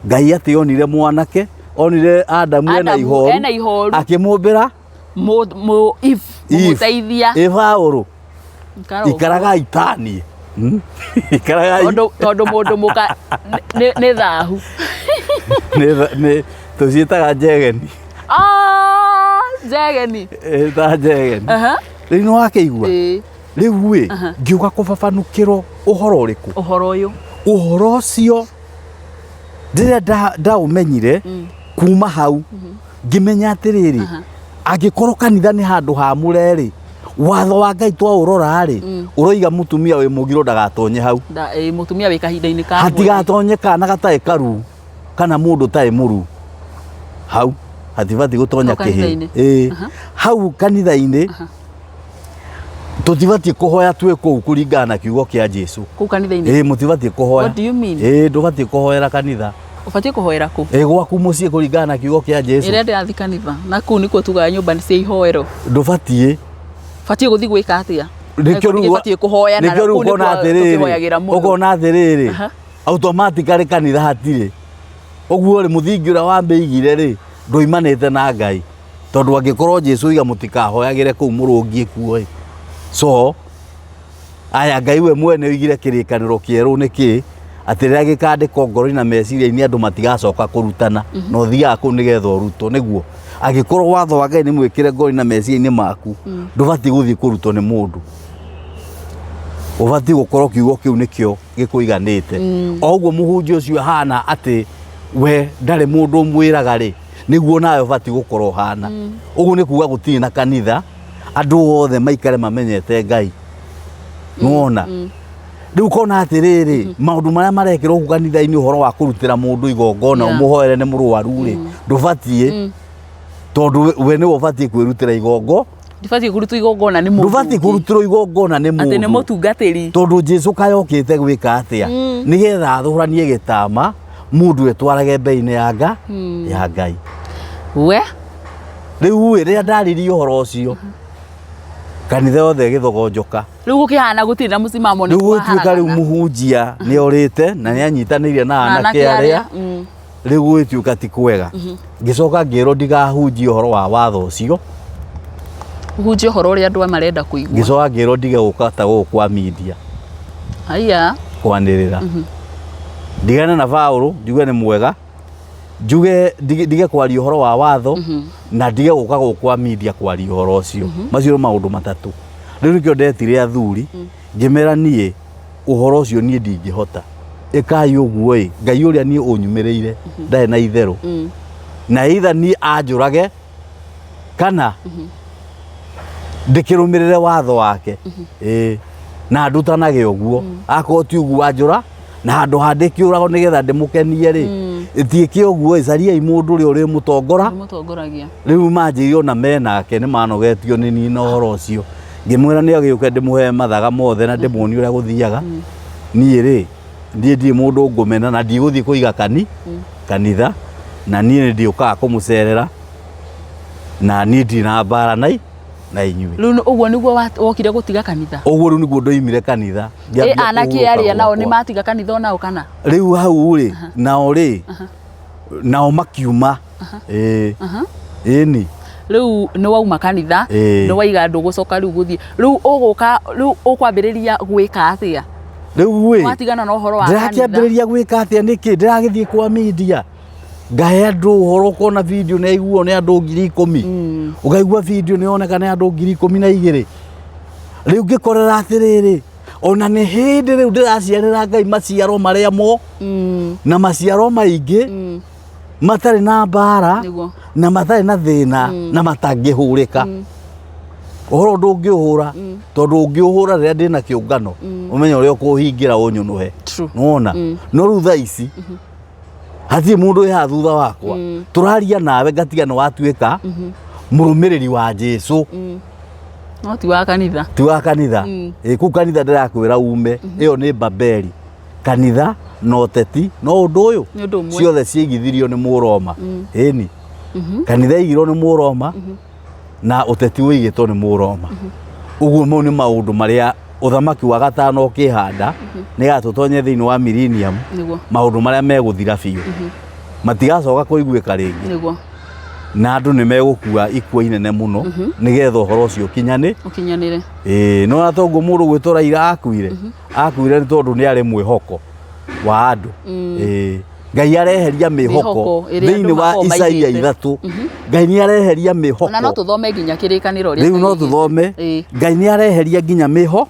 Ngai atĩ onire mwanake, onire Adamu ena Adamu ihoru, ena ihoru. akĩmũmbĩra Mũ Eve, Eve. mũmũteithia. Ĩ Paũlũ, Ikara ũguo. ikaragai taniĩ. Ikaragai. Tondũ mũndũ mũka nĩ thahu. Nĩ tũciĩtaga njegeni. Ah, njegeni. Ta njegeni. Rĩu nĩ wakĩigua? Ĩĩ. Rĩu ĩ, ngiuga kũbabanũkĩrwo ũhoro ũrĩkũ? Ũhoro ũyũ. Ũhoro ũcio rĩrĩa ndaũmenyire kuma hau ngĩmenya atĩrĩrĩ, angĩkorwo kanitha nĩ handũ hamũre rĩ, watho wa Ngai twaũrora rĩ, ũroiga mũtumia wĩ mũgiro ndagatonye hau. Mũtumia wĩ kahinda-inĩ ka mweri. Hatigatonye kana gatarĩ karu kana mũndũ ũtarĩ mũru hau hatibatiĩ gũtonya Hau kanitha-inĩ. kĩhĩ. Ĩĩ. Hau kanitha-inĩ tũtibatiĩ kũhoya twĩ kũu kũringana na kiugo kĩa Jesu. Kũu kanitha-inĩ? Ĩĩ, mũtibatiĩ kũhoya. What do you mean? Ĩĩ, ndũbatiĩ kũhoera kanitha. Ũbatiĩ kũhoera kũ? Ĩĩ, gwaku mũciĩ kũringana na kiugo kĩa Jesu. Ĩrĩa ndĩrathiĩ kanitha na kũu nĩkuo tugaga nyũmba nĩ cia ihoero. Ndũbatiĩ. Batiĩ gũthiĩ gwĩka atĩa? Nĩkĩo rĩu Batiĩ kũhoya na nĩkĩo rĩu kũu nĩkuo ũkona atĩrĩrĩ, tũkĩhoyagĩra mũno. ũkona atĩrĩrĩ, automatically kanitha hatirĩ. Ũguo rĩ, mũthingi ũrĩa wamĩigire rĩ, ndũimanĩte na Ngai. Tondũ angĩkorwo Jesu oiga mũtikahoyagĩre kũu mũrũngiĩ kuo ĩ. So, aya Ngai we mwene oigire kĩrĩkanĩro kĩerũ nĩ kĩ, atĩ rĩrĩa gĩkandĩkwo ngoro-inĩ na meciria-inĩ andũ matigacoka kũrutana, na ũthiaga kũu nĩgetha ũrutwo, nĩguo. Angĩkorwo watho wa Ngai nĩ mwĩkĩre ngoro-inĩ na meciria-inĩ maku, ndũbatiĩ gũthiĩ kũrutwo nĩ mũndũ. Ũbatiĩ gũkorwo kiugo kĩu nĩkĩo gĩkũiganĩte. O ũguo mũhunjia ũcio ahana atĩ we ndarĩ mũndũ ũmwĩraga rĩ, nĩguo nawe ũbatiĩ gũkorwo ũhana. Ũguo nĩ kuga gũtirĩ na kanitha, Andũ othe maikare mamenyete Ngai. Nĩwona? Rĩu ũkona atĩrĩrĩ, maũndũ marĩa marekĩrwo gũkũ kanitha-inĩ, ũhoro wa kũrutĩra mũndũ igongona, ũmũhoere nĩ mũrwaru rĩ, ndũbatiĩ, tondũ we nĩwe ũbatiĩ kwĩrutĩra igongo. Ndibatiĩ kũrutwo igongona nĩ mũndũ Ndũbatiĩ ũngĩ. Kũrutĩrwo igongona nĩ Atĩ nĩ mũndũ. Mũtungatĩri. Tondũ Jesu kayokĩte gwĩka atĩa? Nĩgetha athũranie gĩtama, mũndũ etwarage mbere-inĩ ya Ngai. We. Rĩu ĩ, rĩrĩa ndaririe ũhoro ũcio, kanitha yothe ĩgĩthogonjoka. Rĩu gũkĩhana gũtirĩ na mũcimamo, nĩ Rĩu gũgĩtuĩka rĩu kwaharagana. Mũhunjia nĩ orĩte na nĩ anyitanĩire na anake arĩa. Rĩu gũgĩtuĩka ti kwega. Ngĩcoka ngĩrwo ndigahunjie ũhoro wa watho ũcio. Ũhunjie ũhoro ũrĩa andũ marenda kũigua. Ngĩcoka ngĩrwo ndige gũka ta gũkũ kwa media. Aya. Kwanĩrĩra, ndigane na Paũlũ, njuge nĩ mwega, njuge ndige kwaria ũhoro wa watho na ndige gũka gũkũ kwa media kwaria ũhoro ũcio. Macio nĩ maũndũ matatũ. Rĩu nĩkĩo ndetire athuri, ngĩmera niĩ ũhoro ũcio niĩ ndingĩhota. Ĩkai ũguo ĩ, Ngai ũrĩa niĩ ũnyumĩrĩire ndarĩ na itherũ, na either niĩ anjũrage kana ndĩkĩrũmĩrĩre watho wake, ĩĩ, na ndutanage ũguo. Akorwo ti ũguo, anjũra na handũ ha ndĩkĩũragwo nĩgetha ndĩmũkenie rĩ, ĩtiĩke ũguo ĩ, cariai mũndũ ũrĩa ũrĩmũtongora. Mũtongoragia. Rĩu manjĩire ona menake nĩ manogetio nĩ niĩ na ũhoro ũcio. Ngĩmwĩra nĩ agĩũke ndĩmũhe mathaga mothe na ndĩmuonie ũrĩa gũthiaga. Niĩ rĩ, niĩ ndirĩ mũndũ ngũmena na ndigũthiĩ kũiga kanitha, na niĩ nĩ ndĩũkaga kũmũcerera, na niĩ ndirĩ na mbara na inyuĩ. Rĩu ũguo nĩguo wokire gũtiga kanitha? Ũguo rĩu nĩguo ndoimire kanitha. Ĩ Ngĩambia anake kũhurũka arĩa nao nĩ gwakwa. matiga kanitha onao kana? Rĩu hau rĩ, nao rĩ, nao makiuma, ĩĩ, ĩni. Rĩu nĩ wauma kanitha? Ĩĩ. Nĩ waiga ndũgũcoka rĩu gũthiĩ. Rĩu ũgũka, rĩu ũkwambĩrĩria gwĩka atĩa? Rĩu ĩ, Watigana na ũhoro wa kanitha. Ndĩrakĩambĩrĩria gwĩka atĩa nĩkĩ? Ndĩragĩthiĩ kwa media, ngahe andũ ũhoro, ũkona video nĩ yaiguo nĩ andũ 10,000, ũkaigua video nĩ yoneka nĩ andũ 12,000. Rĩu ngĩkorera atĩrĩrĩ, ona nĩ hĩndĩ rĩu ndĩraciarĩra Ngai maciaro marĩa mo na maciaro maingĩ, matarĩ na mbara na matarĩ na thĩna na matangĩhũrĩka. Ũhoro ndũngĩũhũra, tondũ ũngĩũhũra rĩrĩa ndĩna kĩũngano, ũmenye ũrĩa ũkũhingĩra ũnyũnũhe. Nĩwona? No rĩu thaa ici hatirĩ mũndũ wĩ haha thutha wakwa. Tũraria nawe ngatiga nĩ watuĩka mũrũmĩrĩri wa Jesu. No ti wa kanitha. Ti wa kanitha. Ĩ, kũu kanitha ndĩrakwĩra ume, ĩyo nĩ Babeli. Kanitha na ũteti no ũndũ ũyũ. Nĩ ũndũ ũmwe. Ciothe ciaigithirio nĩ Mũroma. Ĩni, kanitha yaigirwo nĩ Mũroma na ũteti ũigĩtwo nĩ Mũroma. Ũguo mau nĩ maũndũ marĩa ũthamaki wa gatano ũkĩhanda nĩgetha tũtonye thĩinĩ wa millennium. Maũndũ marĩa megũthira biũ, matigacoka kũiguĩka rĩngĩ. Na andũ nĩ megũkua ikua inene mũno nĩgetha ũhoro ũcio ũkinyane. Ũkinyanĩre. Ĩĩ, no na toguo mũndũ gwĩtwo Raila akuire, akuire nĩ tondũ nĩ arĩ mwĩhoko wa andũ. Ĩĩ, Ngai areheria mĩhoko Mĩhoko ĩrĩa thĩinĩ andũ wa makoragwo Isaia maigĩte. 3. Ngai nĩ areheria mĩhoko. Ona no tũthome nginya kĩrĩkanĩro ũrĩa Rĩu no Ngai aigĩte. tũthome. Ngai nĩ areheria nginya mĩhoko.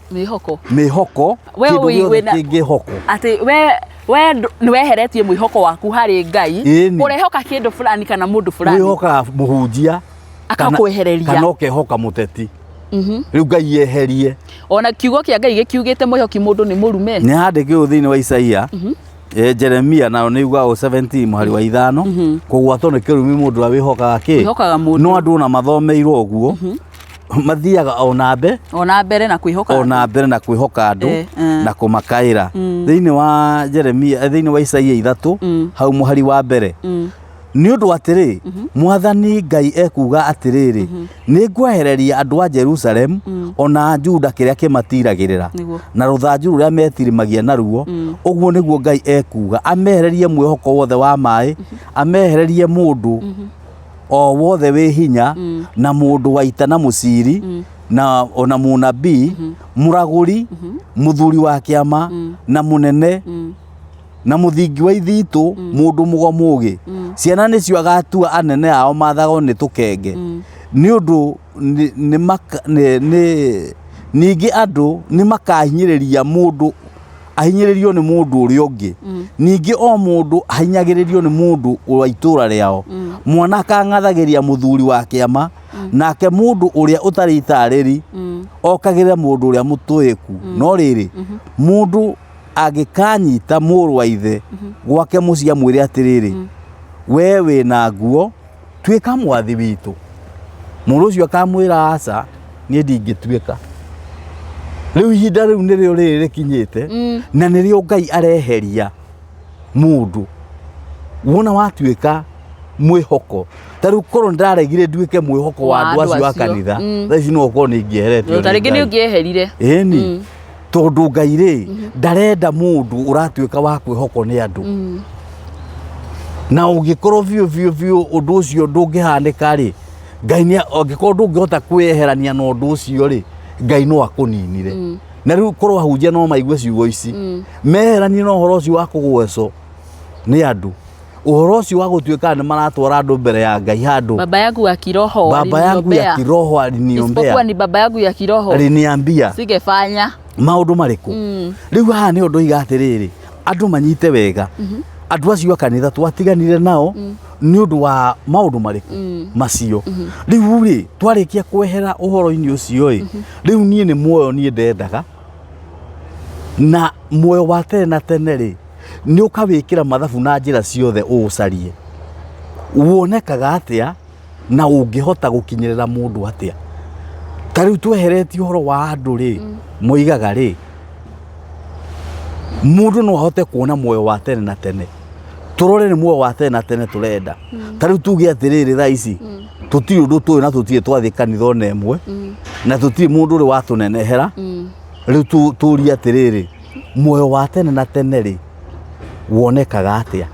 Mĩhoko. We kĩndũ ũi- gĩothe wĩna- kĩngĩhokwo. Atĩ we nĩ weheretie mwĩhoko waku harĩ Ngai. Ĩni. Ũrehoka kĩndũ fulani kana mũndũ fulani. Wĩhokaga mũhunjia Akakwehereria. Kana ũkehoka mũteti. Rĩu Ngai eherie. Ona kiugo kĩa Ngai gĩkiugĩte mwĩhoki mũndũ nĩ mũrume. Nĩ handĩkĩrwo thĩinĩ wa Isaia, Jeremia nayo nĩ yugaga ũũ 17 mũhari wa 5, kũgwatwo nĩ kĩrumi mũndũ ũrĩa wĩhokaga kĩ? Wĩhokaga mũndũ. No andũ ona mathomeirwo ũguo, mathiaga ona Ona mbere na kwĩhoka. Ona mbere na kwĩhoka andũ Eh. na kũmakaĩra. Thĩinĩ wa Jeremia, thĩinĩ wa Isaia 3 hau mũhari wa mbere, nĩ ũndũ atĩrĩ, Mwathani Ngai ekuga atĩrĩrĩ, nĩ ngwehereria andũ a Jerusalemu ona a Juda kĩrĩa kĩmatiragĩrĩra na rũthanju rũrĩa metirimagia naruo. Ũguo nĩguo Ngai ekuga, amehererie mwĩhoko wothe wa maĩ, amehererie mũndũ o wothe wĩ hinya na mũndũ wa ita na mũciri na ona mũnabii, mũragũri, mũthuri wa kĩama na mũnene na mũthingi wa ithitũ, mũndũ mũgo mũgĩ. Ciana nĩcio agatua anene ao mathagwo nĩ tũkenge. Nĩ ũndũ nĩ ningĩ andũ nĩ makahinyĩrĩria mũndũ. Ahinyĩrĩrio nĩ mũndũ ũrĩa ũngĩ. Ningĩ o mũndũ ahinyagĩrĩrio nĩ mũndũ wa itũũra rĩao. Mwana akang'athagĩria mũthuri wa kĩama, nake mũndũ ũrĩa ũtarĩ itarĩri okagĩrĩra mũndũ ũrĩa mũtũĩku. No rĩrĩ, mũndũ angĩkanyita mũrũ wa ithe gwake mũciĩ amwĩre atĩrĩrĩ, we wĩ na nguo, tuĩka mwathi witũ. Mũndũ ũcio akamwĩra aca, niĩ ndingĩtuĩka. Rĩu ihinda rĩu nĩrĩo rĩrĩ rĩkinyĩte, na nĩrĩo Ngai areheria mũndũ. Wona watuĩka mwĩhoko, ta rĩu korwo nĩndaregire nduĩke mwĩhoko wa Wa andũ andũ acio a acio. kanitha, thaa ici no ũkorwo nĩ ingĩeheretio Ta nĩ rĩngĩ nĩ Ngai. ũngĩeherire. Ĩni, tondũ Ngai rĩ ndarenda mũndũ ũratuĩka wa kwĩhokwo nĩ andũ. Na ũngĩkorwo biũ biũ biũ ũndũ ũcio ndũngĩhanĩka rĩ, Ngai nĩ angĩkorwo ndũngĩhota kwĩyeherania na ũndũ ũcio rĩ, Ngai no akũninire. Na rĩu korwo ahunjia no maigue ciugo ici, meheranie na ũhoro ũcio wa kũgwecwo nĩ andũ, ũhoro ũcio wa gũtuĩka nĩ maratwara andũ mbere ya Ngai handũ. Baba yangu ya kiroho Baba yangu ya aliniombea. kiroho aliniombea. Isipokuwa ni baba yangu ya kiroho Aliniambia singefanya. Maũndũ marĩkũ? Rĩu haha nĩ ũndũ iga atĩrĩrĩ, andũ manyite wega, andũ acio a kanitha twatiganire nao nĩ ũndũ wa maũndũ marĩkũ macio. Rĩu rĩ, twarĩkia kwehera ũhoro-inĩ ũcio ĩ, rĩu niĩ nĩ muoyo niĩ ndendaga, na muoyo wa tene na tene rĩ, nĩ ũkawĩkĩra mathabu na njĩra ciothe ũũcarie wonekaga atĩa na ũngĩhota gũkinyĩrĩra mũndũ atĩa. Ta rĩu tweheretie ũhoro wa andũ rĩ, moigaga rĩ, mũndũ no ahote kuona muoyo wa tene na tene. Tũrore nĩ muoyo wa tene na tene tũrenda. Ta rĩu tuge atĩrĩrĩ, thaa ici tũtirĩ ũndũ tũĩ na tũtirĩ twathiĩ kanitha ona ĩmwe, na tũtirĩ mũndũ ũrĩ watũnenehera. Rĩu tũrie atĩrĩrĩ, muoyo wa tene na tene rĩ, wonekaga atĩa?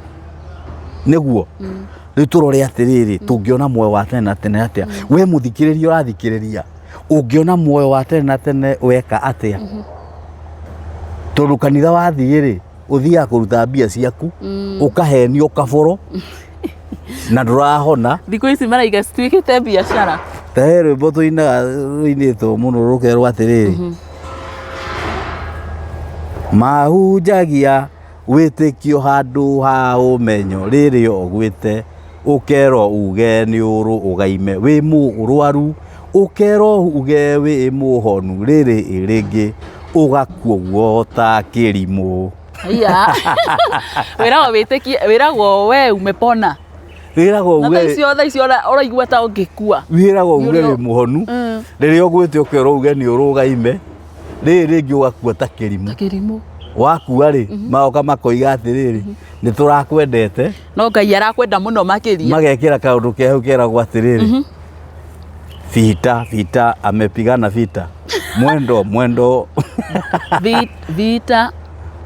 Nĩguo rĩu tũrore atĩrĩrĩ, tũngĩona muoyo wa tene na tene atĩa? We mũthikĩrĩria ũrathikĩrĩria, ũngĩona muoyo wa tene na tene weka atĩa? Tondũ kanitha wathiĩ rĩ, ũthiaga kũruta mbia ciaku, ũkahenio kaboro na ndũrahona. Thikũ ici maraiga cituĩkĩte biacara. Ta he rwĩmbo tũinaga rũinĩtwo mũno rũkerwo atĩrĩrĩ, mahunjagia wĩtĩkio handũ ha ũmenyo, rĩrĩa ũgwĩte ũkerwo uge nĩ ũrũ ũgaime, wĩ mũrwaru ũkerwo uge wĩ mũhonu, rĩrĩ rĩngĩ ũgakuo ta kĩrimũ. Iya. Wĩragwo wĩtĩkie, wĩragwo we umepona. Wĩragwo Na thaa uge icio thaa icio ũraigua ta ũngĩkua. Wĩragwo uge Nĩ wĩ mũhonu, rĩrĩa ũgwĩte ũkerwo uge nĩ ũrũgaime, rĩrĩ rĩngĩ ũgakua ta kĩrimũ. Kĩrimũ. Wakua rĩ, magoka makoiga atĩrĩrĩ, nĩ tũrakwendete. No Ngai arakwenda mũno makĩria. Magekĩra kaũndũ ke hau keragwo atĩrĩrĩ, vita vita amepigana vita, mwendo mwendo. Vita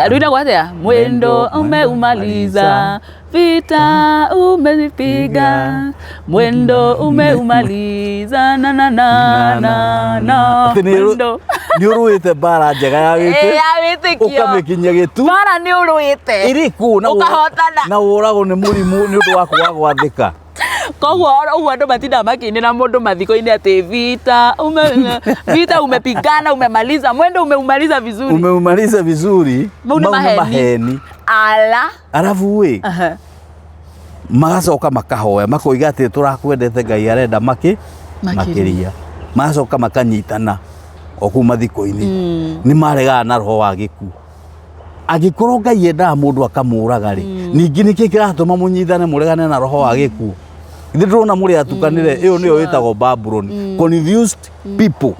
rwinagwo atĩa? Mwendo umeumaliza vita, umepiga mwendo, umeumaliza na na na na na Atĩ mwendo. Nĩ ũrũĩte mbara njega ya Ĩ, wĩtĩ ya wĩtĩkio. Ũkamĩkinyia gĩtu. Mbara nĩ ũrũĩte. Ĩrĩkũ na Ũkahotana. Na ũragwo nĩ mũrimũ nĩ ũndũ wa kwaga gwathĩka. Koguo ũguo andũ matindaga makĩinĩra mũndũ mathiko-inĩ atĩ vita ume, vita umepigana, umemaliza mwendo, umeumaliza vizuri. Umeumaliza vizuri. Mau nĩ Mau nĩ maheni. maheni. Ala. Arabu ĩ, magacoka makahoya makoiga atĩ tũrakwendete, Ngai arenda makĩ Makĩria. Makĩria. Magacoka makanyitana o kũu mathiko-inĩ, nĩ maregaga na roho wa gĩkuũ. Angĩkorwo Ngai endaga mũndũ akamũraga rĩ, ningĩ nĩkĩ kĩratũma mũnyitane mũregane na roho wa gĩkuũ? Ithe ndĩrona mũrĩ atukanĩre. Ĩyo nĩyo ĩtagwo Babylon, confused people.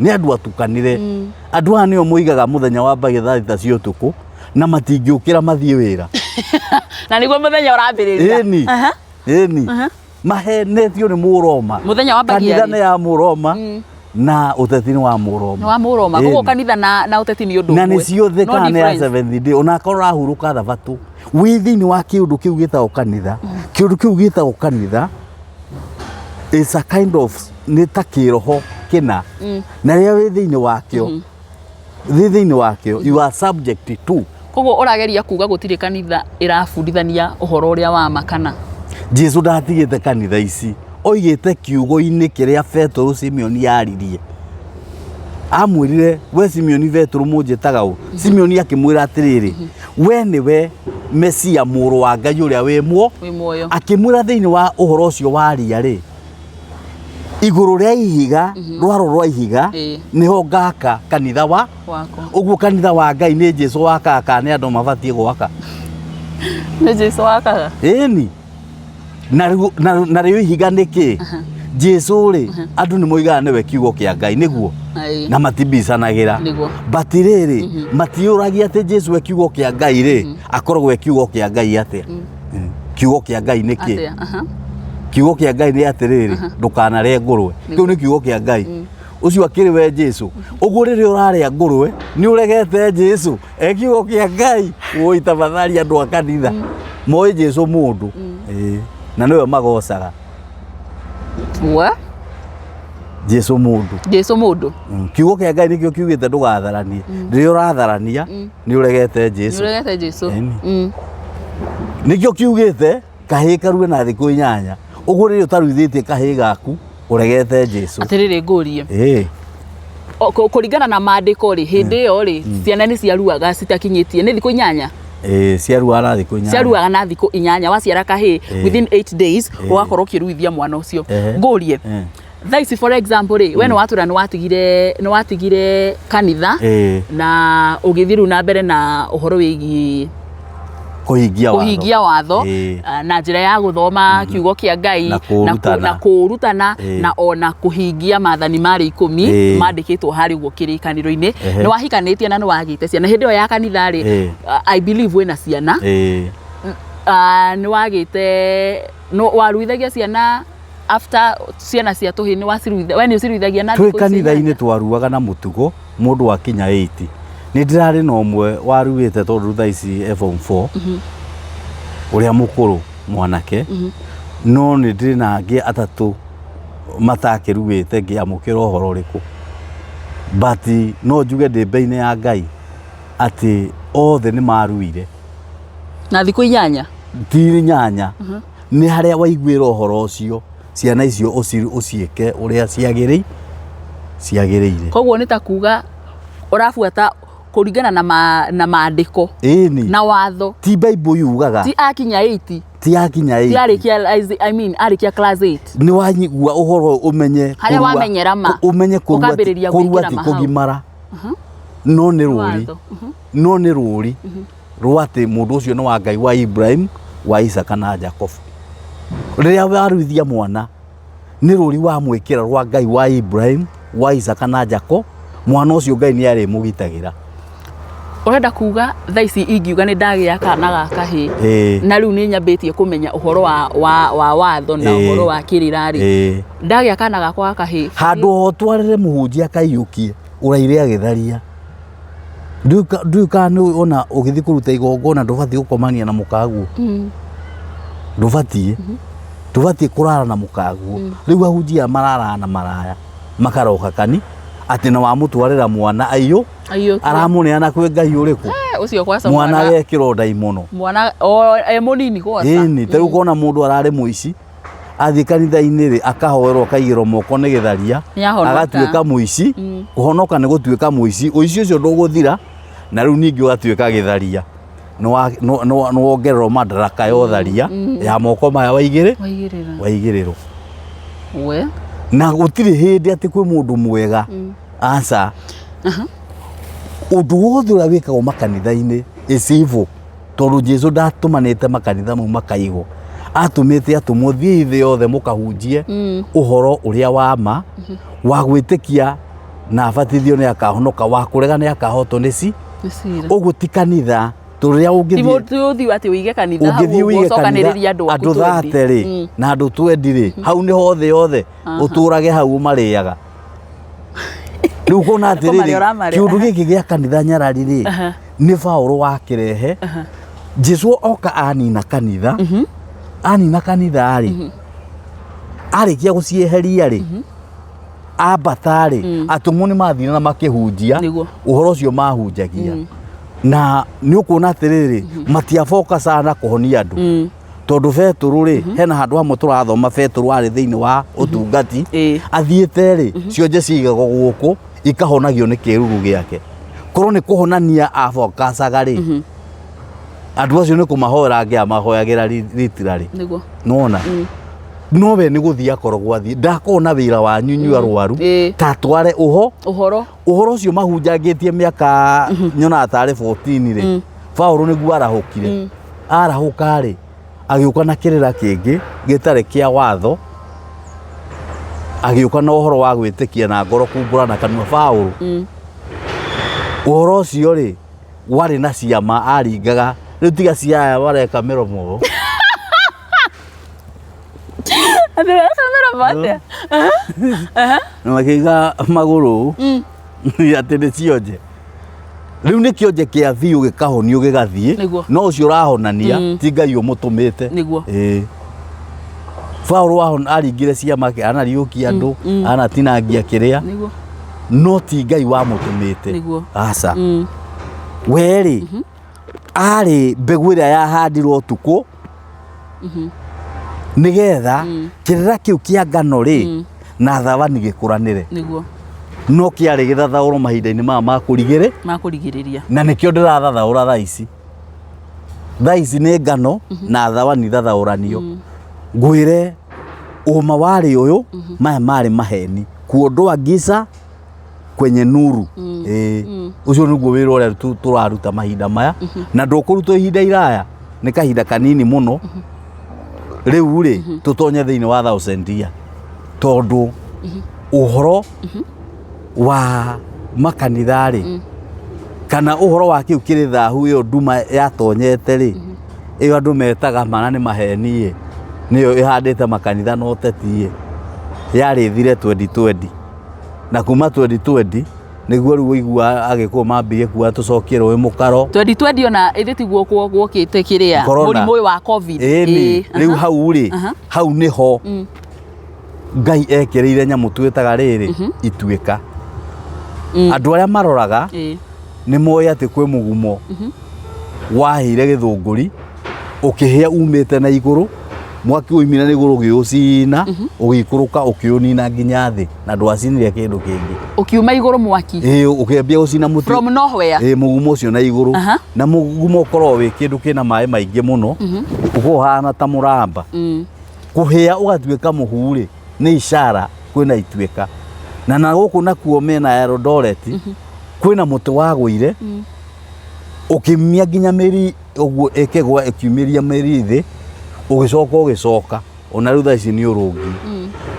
Nĩ andũ atukanĩre. Andũ aya nĩo moigaga mũthenya wambagia thaa 3 cia ũtukũ na matingĩũkĩra mathiĩ wĩra. Na nĩguo mũthenya ũrambĩrĩria. Ĩni. Ĩni, mahenetio nĩ Mũroma. Mũthenya wambagia Kanitha rĩ? nĩ ya Mũroma na ũteti nĩ wa Mũroma. Nĩ wa Mũroma. Koguo Ĩni. kanitha na ũteti nĩ ũndũ Na nĩ ũmwe. ciothe No kana nĩ ya difference. Seventh Day, onakorwo ũrahurũka thabatũ wĩ thĩinĩ wa kĩũndũ kĩu gĩtagwo kanitha. Kĩũndũ kĩu gĩtagwo kanitha is a kind of nĩ ta kĩroho kĩna, na rĩrĩa wĩ thĩinĩ wakĩo, wĩ thĩinĩ wakĩo, you are subject to. Koguo ũrageria kuga gũtirĩ kanitha ĩrabundithania ũhoro ũrĩa wa ma kana? Jesu ndatigĩte kanitha ici, oigĩte kiugo-inĩ kĩrĩa Petero Simeoni yaririe. Amwĩrire, "We Simeoni Betũrũ, mũnjĩtaga ũ?" Simeoni akĩmwĩra atĩrĩrĩ, "We nĩwe Mesia, mũrũ wa Ngai ũrĩa wĩ muo." Wĩ muoyo. Akĩmwĩra, thĩinĩ wa ũhoro ũcio waria rĩ, igũrũ rĩa ihiga, rwaro rwa ihiga, nĩho ngaka kanitha wa wakwa. Ũguo kanitha wa Ngai nĩ Jesu wakaga kana nĩ andũ mabatiĩ gwaka? Nĩ Jesu wakaga. Ĩni, na rĩu ihiga nĩ kĩ? Jesu rĩ, andũ nĩ moigaga nĩwe kiugo kĩa Ngai, nĩguo? Na matibicanagĩra. But rĩrĩ, matiũragia atĩ Jesu we kiugo kĩa Ngai rĩ, akoragwo e kiugo kĩa Ngai atĩa? Kiugo kĩa Ngai nĩ kĩ? Atĩa? Aha. Kiugo kĩa Ngai nĩ atĩrĩrĩ, ndũkanarĩe ngũrwe. Kĩu nĩ kiugo kĩa Ngai. Ũcio akĩrĩ we Jesu? Ũguo rĩrĩa ũrarĩa ngũrwe nĩ ũregete Jesu e kiugo kĩa Ngai. Woi, tafadhali, andũ a kanitha moĩ Jesu mũndũ. Ĩĩ. Na nĩwe magocaga. Wa? Jesu mũndũ. Jesu mũndũ. Kiugo kĩa Ngai nĩkĩo kiugĩte ndũgatharanie. Rĩrĩa ũratharania nĩ ũregete Nĩ Jesu. ũregete Jesu. Ĩni. Nĩkĩo kiugĩte kahĩĩ karue na thikũ 8. Ũguo rĩrĩa ũtaruithĩtie kahĩĩ gaku, ũregete Jesu. Atĩrĩrĩ, ngũrie. Ĩĩ. Kũringana na maandĩko rĩ, hĩndĩ ĩyo rĩ, ciana nĩ ciaruaga citakinyĩtie nĩ thikũ 8? Ĩĩ, ciaruaga na thikũ 8. Ciaruaga na thikũ 8. Waciara kahĩĩ, within 8 days ũgakorwo ũkĩruithia mwana ũcio. Ngũrie, thaa ici, for example rĩ, we nĩ watwĩra nĩ watigire kanitha na ũgĩthiĩ rĩu na mbere na ũhoro wĩgiĩ kũhingia watho. Kũhingia watho na njĩra ya gũthoma kiugo kĩa Ngai Na kũũrutana. Na kũũrutana na ona kũhingia maathani marĩa 10 mandĩkĩtwo harĩa ũguo kĩrĩkanĩro-inĩ. Nĩ wahikanĩtie na nĩ wagĩte ciana hĩndĩ ĩyo ya kanitha rĩ? I believe wĩna ciana. Nĩ wagĩte, no waruithagia ciana after ciana cia tũhĩĩ nĩ waciruitha, we nĩ ũciruithagia na Twĩ thikũ ici kanitha-inĩ 8? Twaruaga na mũtugo mũndũ akinya 8. Nĩ ndĩrarĩ na ũmwe waruĩte tondũ thaa ici e form 4, ũrĩa mũkũrũ mwanake, no nĩ ndĩrĩ na angĩ atatũ matakĩruĩte ngĩamũkĩra ũhoro ũrĩkũ, but no njuge ndĩ mbere-inĩ ya Ngai atĩ othe nĩ maruire. Na thikũ 8? Ti 8, nĩ harĩa waiguĩra ũhoro ũcio, ciana icio ũciĩke ũrĩa ciagĩrĩire. Koguo nĩ ta kuga ũrabuata kũringana na maandĩko Ĩni. na watho. Ti Bible yugaga. Ti akinya 8? Ti akinya Ti 8. arĩkia, I mean, arĩkia class 8. Nĩ wanyigua ũhoro ũyũ, ũmenye Harĩa wamenyera ma. Ũmenye kũrua Ũkambĩrĩria kũrua gwĩkĩra ti ma hau. kũgimara, no nĩ rũri. Watho. No nĩ rũri rwa atĩ mũndũ ũcio nĩ wa Ngai wa Ibrahim, wa Isaka na Jacob. Rĩrĩa waruithia mwana, nĩ rũri wamwĩkĩra rwa Ngai wa Ibrahim, wa Isaka na Jacob. Mwana ũcio Ngai nĩ arĩmũgitagĩra. Ũrenda kuga thaa ici ingiuga nĩ ndagĩa kana ga kahĩĩ na rĩu nĩ nyambĩtie kũmenya ũhoro wa watho na ũhoro wa kĩrĩra rĩ, ndagĩa kana gakwa ga kahĩĩ, Handũ ho twarĩre mũhunjia akaiyũkie ũraire agĩtharia. Ndiũĩ kana nĩ ona ũgĩthiĩ kũruta igongona ndũbatiĩ gũkomania na mũkaguo. Ndũbatiĩ kũrara na mũkaguo. Rĩu ahunjia mararaga na maraya makaroka kani atĩ na wamũtwarĩra mwana aiyũ Aiyũkie. Aramũneana kwĩ Ngai ũrĩkũ? Eh, ũcio kwaca. Mwana mwana agekĩrwo ndaimono. Mwana o e mũnini kwaca. Ĩni, ta rĩu ũkona mũndũ ararĩ mũici, athiĩ kanitha-inĩ rĩ, akahoerwo, akaigĩrwo moko nĩ gĩtharia. Nĩahonoka. Agatuĩka mũici. Kũhonoka nĩ gũtuĩka mũici, ũici ũcio ndũgũthira, na rĩu ningĩ ũgatuĩka gĩtharia. Nĩ wongererwo madaraka ya ũtharia ya moko maya waigĩrĩ Waigĩrĩra. Waigĩrĩrwo. We. Na gũtirĩ hĩndĩ atĩ kwĩ mũndũ mwega, aca. Ũndũ wothe ũrĩa wĩkagwo makanitha-inĩ is evil, tondũ Jesu ndatũmanĩte makanitha mau makaigwo, atũmĩte atũmwo, "Thiĩi thĩ yothe mũkahunjie ũhoro ũrĩa wa ma. Wa gwĩtĩkia na abatithio nĩ akahonoka, wa kũrega nĩ akahotwo nĩ ci Nĩ cira. Ũguo ti kanitha, tondũ rĩrĩa Ti ũngĩthiĩ mũndũ ũthiĩ atĩ ũige kanitha hau ũngĩthiĩ ũguo ũige kanitha ũcokanĩrĩrie andũ aku andũ 20. 30 rĩ, na andũ 20 rĩ, hau nĩho thĩ yothe ũtũrage hau ũmarĩaga. Rĩu ũkona Kũmarĩa atĩrĩrĩ, ũramarĩa. kĩũndũ gĩkĩ gĩa kanitha nyarari rĩ, nĩ Baũrũ wakĩrehe. Jesu oka anina kanitha, anina kanitha rĩ, arĩkia gũcieheria rĩ, ambata rĩ, atũmwo nĩ mathire na makĩhunjia ũhoro ũcio mahunjagia, na nĩ ũkuona atĩrĩrĩ, matiabokacaga na kũhonia andũ, tondũ Betũrũ rĩ, hena handũ hamwe tũrathoma Betũrũ arĩ thĩinĩ wa ũtungati, athiĩte rĩ, cionje cigagwo gũkũ Ikahonagio nĩ kĩruru gĩake. Korwo nĩ kũhonania abokacaga rĩ, andũ acio nĩ kũmahoera angĩamahoyagĩra literally. Nona nowe nĩ gũthiĩ akoragwo athiĩ ndakorwo na wĩra wanyu inyuĩ arwaru. Ta tware ũho ũhoro. Ũhoro ũcio mahunjangĩtie mĩaka nyonaga tarĩ 14 rĩ, Paũlũ nĩguo arahũkire. Arahũka rĩ, agĩũka na kĩrĩra kĩngĩ gĩtarĩ kĩa watho, agĩũka na ũhoro wa gwĩtĩkia na ngoro, kumbũra na kanua. Paũlũ ũhoro ũcio rĩ warĩ na ciama aringaga. Rĩu tiga ciaya mareka mĩromo. Andũ mareka mĩromo atĩa? Na makĩiga magũrũ atĩ nĩ cionje. Rĩu nĩ kĩonje kĩa biũ gĩkahonio gĩgathiĩ. No ũcio ũrahonania ti Ngai ũmũtũmĩte. Ĩĩ. Paũlũ aringire ciama, anariũkia andũ, anatinangia kĩrĩa, no ti Ngai wamũtũmĩte. Aca. We rĩ, arĩ mbegũ ĩrĩa yahandirwo ũtukũ nĩgetha kĩrĩra kĩu kĩa ngano rĩ na thabani gĩkũranĩre. No kĩarĩ gĩthathaũro mahinda-inĩ maya ma kũrigĩrĩ Ma kũrigĩrĩria. Na nĩkĩo ndĩrathathaũra thaa ici. Thaa ici nĩ ngano na thawani thathaũranio. Ngwĩre ũma warĩ ũyũ, maya marĩ maheni, kuondoa giza kwenye nuru. Ĩĩ, ũcio nĩguo wĩra ũrĩa tũraruta mahinda maya, na ndũkũrutwo ihinda iraya, nĩ kahinda kanini mũno. Rĩu rĩ, tũtonye thĩinĩ wa thousand year, tondũ ũhoro wa makanitha rĩ, kana ũhoro wa kĩu kĩrĩ thahu, ĩyo nduma yatonyete rĩ, ĩyo andũ metaga mana nĩ maheni ĩ, nĩyo ĩhandĩte makanitha na ũteti ĩ, yarĩ thire 2020, na kuma 2020 nĩguo rĩu ũigua Agĩkũyũ mambirie kuga tũcokie rũĩ mũkaro. 2020 ona ĩthĩ tiguo gwokĩte kĩrĩa? Corona. Mũrimũ ũyũ wa COVID. Ĩni. Rĩu hau rĩ, hau nĩho Ngai ekĩrĩire nyamũ twĩtaga rĩrĩ ituĩka. Andũ arĩa maroraga nĩ moĩ atĩ kwĩ mũgumo wahĩire gĩthũngũri ũkĩhĩa umĩte na igũrũ, mwaki ũimire na igũrũ ũgĩũcina, ũgĩikũrũka, ũkĩũnina nginya thĩ, na ndwacinire kĩndũ kĩngĩ. Ũkiuma igũrũ mwaki? Ĩĩ, ũkĩambia gũcina mũtĩ From nowhere. Ĩĩ, mũgumo ũcio na igũrũ. Na mũgumo ũkoragwo wĩ kĩndũ kĩna maĩ maingĩ mũno, ũkoragwo ũhana ta mũramba. Kũhĩa ũgatuĩka mũhu rĩ, nĩ ishara kwĩna ituĩka. Na gũkũ nakuo mĩena ya Eldoret kwĩna mũtĩ wagũire, ũkĩumia nginya mĩri ũguo, ĩkĩgwa ĩkiumĩria mĩri thĩ, ũgĩcoka ũgĩcoka ona rĩu thaa ici nĩ ũrũngi,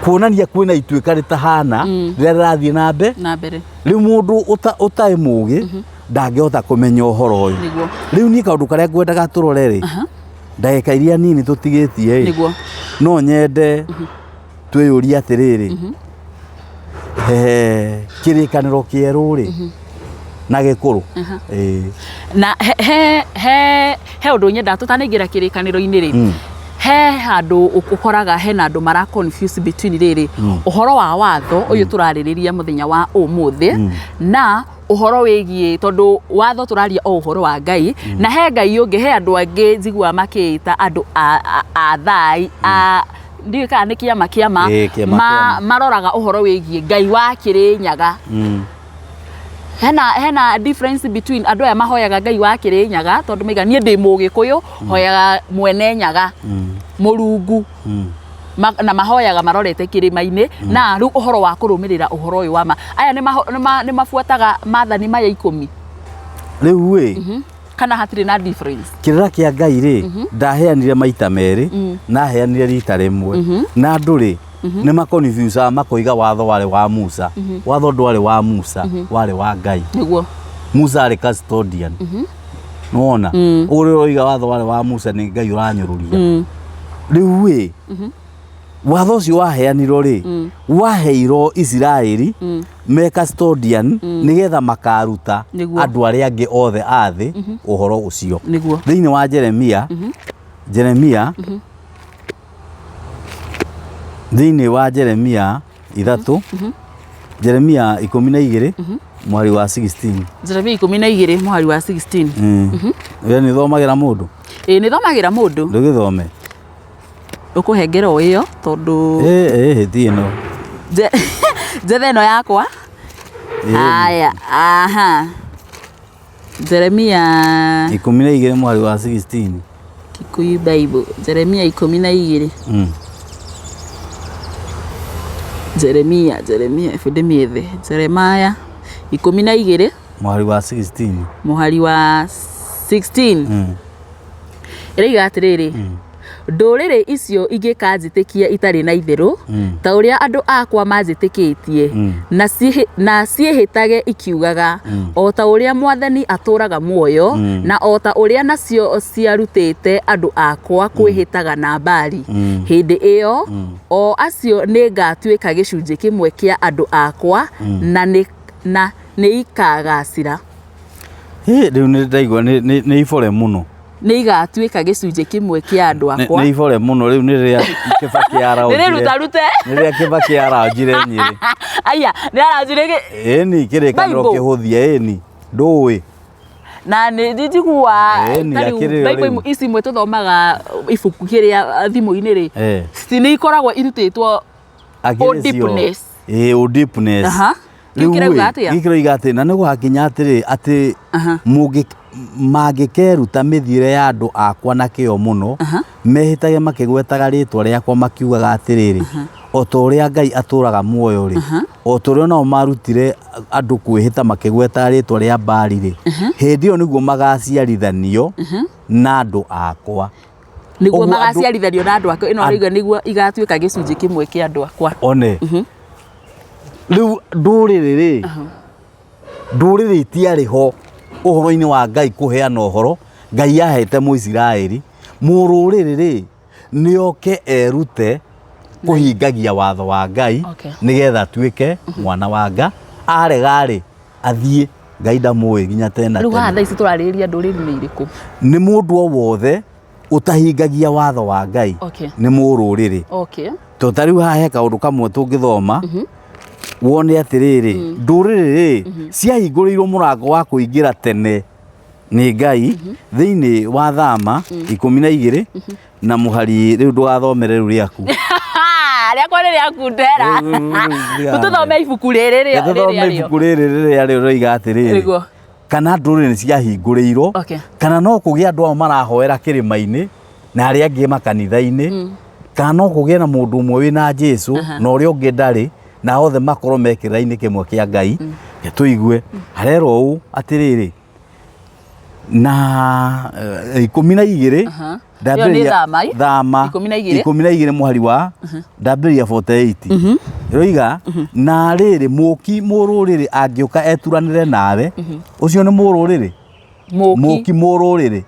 kuonania kwĩna ituĩka rĩtahana rĩrĩa rĩrathiĩ na mbere. Na mbere. Rĩu mũndũ ũtarĩ mũgĩ ndangĩhota kũmenya ũhoro ũyũ. Rĩu niĩ kaũndũ karĩa ngwendaga tũrore rĩ, ndagĩka iria nini tũtigĩtie ĩ, no nyende twĩyũrie atĩrĩrĩ, kĩrĩkanĩro kĩerũ rĩ na gĩkũrũ? Ĩĩ. Na he ũndũ nyendaga tũtanaingĩra kĩrĩkanĩro-inĩ rĩ, he handũ ũkoraga hena andũ mara confuse between rĩrĩ ũhoro wa watho ũyũ tũrarĩrĩria mũthenya wa ũmũthĩ na ũhoro wĩgiĩ, tondũ watho tũraria o ũhoro wa Ngai, na he Ngai ũngĩ, he andũ angĩ njiguaga makĩĩta andũ a thai a ndiũĩ kana nĩ kĩama kĩama. Ĩĩ, kĩama kĩama. Maroraga ũhoro wĩgiĩ Ngai wa Kĩrĩnyaga. Hena difference between andũ aya mahoyaga Ngai wa Kĩrĩnyaga, tondũ maiga niĩ ndĩ Mũgĩkũyũ, hoyaga Mwene Nyaga, Mũrungu, na mahoyaga marorete kĩrĩma-inĩ, na rĩu ũhoro wa kũrũmĩrĩra ũhoro ũyũ wa ma aya nĩ mabuataga maathani maya 10. Rĩu ĩ, Kana hatirĩ na difference? Kĩrĩra kĩa Ngai rĩ, ndaheanire maita merĩ, na aheanire rita rĩmwe, na andũ rĩ nĩ makonfusaga makoiga watho warĩ wa Musa. Watho ndwarĩ wa Musa, warĩ wa Ngai. Musa arĩ custodian. Nĩwona ũguo rĩrĩa ũroiga watho warĩ wa Musa, nĩ Ngai ũranyũrũria. Rĩu ĩ, watho ũcio waheanirwo rĩ, waheirwo Isiraeli me custodian nĩgetha makaruta andũ arĩa angĩ othe a thĩ ũhoro ũcio. Thĩinĩ wa Jeremia, Jeremia, thĩinĩ wa Jeremia 3, Jeremia 12 mũhari wa 16. Jeremia 12 mũhari wa 16. We nĩ thomagĩra mũndũ? Ĩĩ, nĩ thomagĩra mũndũ. Ndũgĩthome. Ũkũhengera o ĩyo tondũ Ĩ ĩ ti ĩno. Njethe ĩno yakwa. Haya, aha. Jeremia 12 mũhari wa 16. Kikuyu Bible. Jeremia 12. Jeremia, Jeremia, ibu ndĩmĩethe. Jeremiah 12 Mũhari wa 16. Mũhari wa 16. Ĩroiga atĩrĩrĩ, ndũrĩrĩ icio ingĩkanjĩtĩkia itarĩ na itherũ ta ũrĩa andũ akwa manjĩtĩkĩtie na ciĩhĩtage ikiugaga, 'O ta ũrĩa Mwathani atũũraga muoyo,' na o ta ũrĩa nacio ciarutĩte andũ akwa kwĩhĩtaga na Baali, hĩndĩ ĩyo o acio nĩ ngatuĩka gĩcunjĩ kĩmwe kĩa andũ akwa na nĩ ikagacĩra. Hĩ, rĩu nĩ ndaigua nĩ ibore mũno. Nĩ igatuĩka gĩcunjĩ kĩmwe kĩa andũ akwa. Nĩ ibore mũno rĩu nĩ rĩrĩa Kĩbakĩ araũnjire. Nĩrĩrutarute. Nĩ rĩrĩa Kĩbakĩ aranjire Nyĩrĩ. Aya, nĩ aranjire Ĩni kĩrĩkanĩro Bible. kĩhũthie ĩni ndũĩ. Na nĩ njigua Ĩni, ta rĩu akĩrĩo Bible rĩu. ici imwe tũthomaga ibuku kĩrĩa thimũ-inĩ rĩ, nĩ ikoragwo irutĩtwo Akĩrĩ o cio. deepness. Ĩĩ, o deepness. Aha. Kĩu Rĩu kĩrauga ĩ, atĩa? Gĩkĩ kĩroiga atĩ na nĩ gũgakinya atĩrĩ atĩ mangĩkeruta mĩthiĩre ya andũ akwa na kĩyo mũno, mehĩtage makĩgwetaga rĩtwa rĩakwa makiugaga atĩrĩrĩ, 'O ta ũrĩa Ngai atũũraga muoyo rĩ,' o ta ũrĩa nao marutire andũ kwĩhĩta makĩgwetaga rĩtwa rĩa Baali rĩ, hĩndĩ ĩyo nĩguo magaciarithanio na andũ akwa. Nĩguo Ũguo magaciarithanio na andũ akwa. Ĩno rĩu nĩguo igatuĩka gĩcunjĩ kĩmwe kĩa andũ akwa. One rĩu ndũrĩrĩ rĩ, ndũrĩrĩ itiarĩ ho ũhoro-inĩ wa Ngai kũheana ũhoro Ngai ahete Mũisiraeli. Mũrũrĩrĩ rĩ, nĩoke erute kũhingagia watho wa Ngai nĩgetha atuĩke mwana wa Nga. Arega rĩ, athiĩ, Ngai ndamũĩ nginya tene na Rĩu haha tene. thaa ici tũrarĩrĩria ndũrĩrĩ nĩ irĩkũ? Nĩ mũndũ o wothe ũtahingagia watho wa Ngai nĩ mũrũrĩrĩ. To ta rĩu haha he kaũndũ kamwe tũngĩthoma wone atĩrĩrĩ, ndũrĩrĩ rĩ ciahingũrĩirwo mũrango wa kũingĩra tene nĩ Ngai thĩinĩ wa Thama 12 na mũhari rĩu ndũgathomere rĩu rĩaku. Rĩakwa nĩ rĩaku ndera. Rĩu Tũthome ibuku rĩrĩ rĩa Tũthome rĩrĩa ibuku rĩrĩ rĩrĩa rĩo rĩoiga atĩrĩrĩ, Nĩguo. kana ndũrĩrĩ nĩ ciahingũrĩirwo kana no kũgĩe andũ ao marahoera kĩrĩma-inĩ na arĩa angĩ makanitha-inĩ, kana no kũgĩe na mũndũ ũmwe wĩna Jesu na ũrĩa ũngĩ ndarĩ, na othe makorwo me kĩrĩra-inĩ kĩmwe kĩa Ngai. Reke tũigue harerwo ũũ atĩrĩrĩ, na 12. Ĩyo nĩ Thama, ĩ? Thama 12. 12 mũhari wa ndambĩrĩria 48 ĩroiga, na rĩrĩ, mũki mũrũrĩrĩ angĩũka eturanĩre nawe, ũcio nĩ mũrũrĩrĩ. Mũki. Mũki mũrũrĩrĩ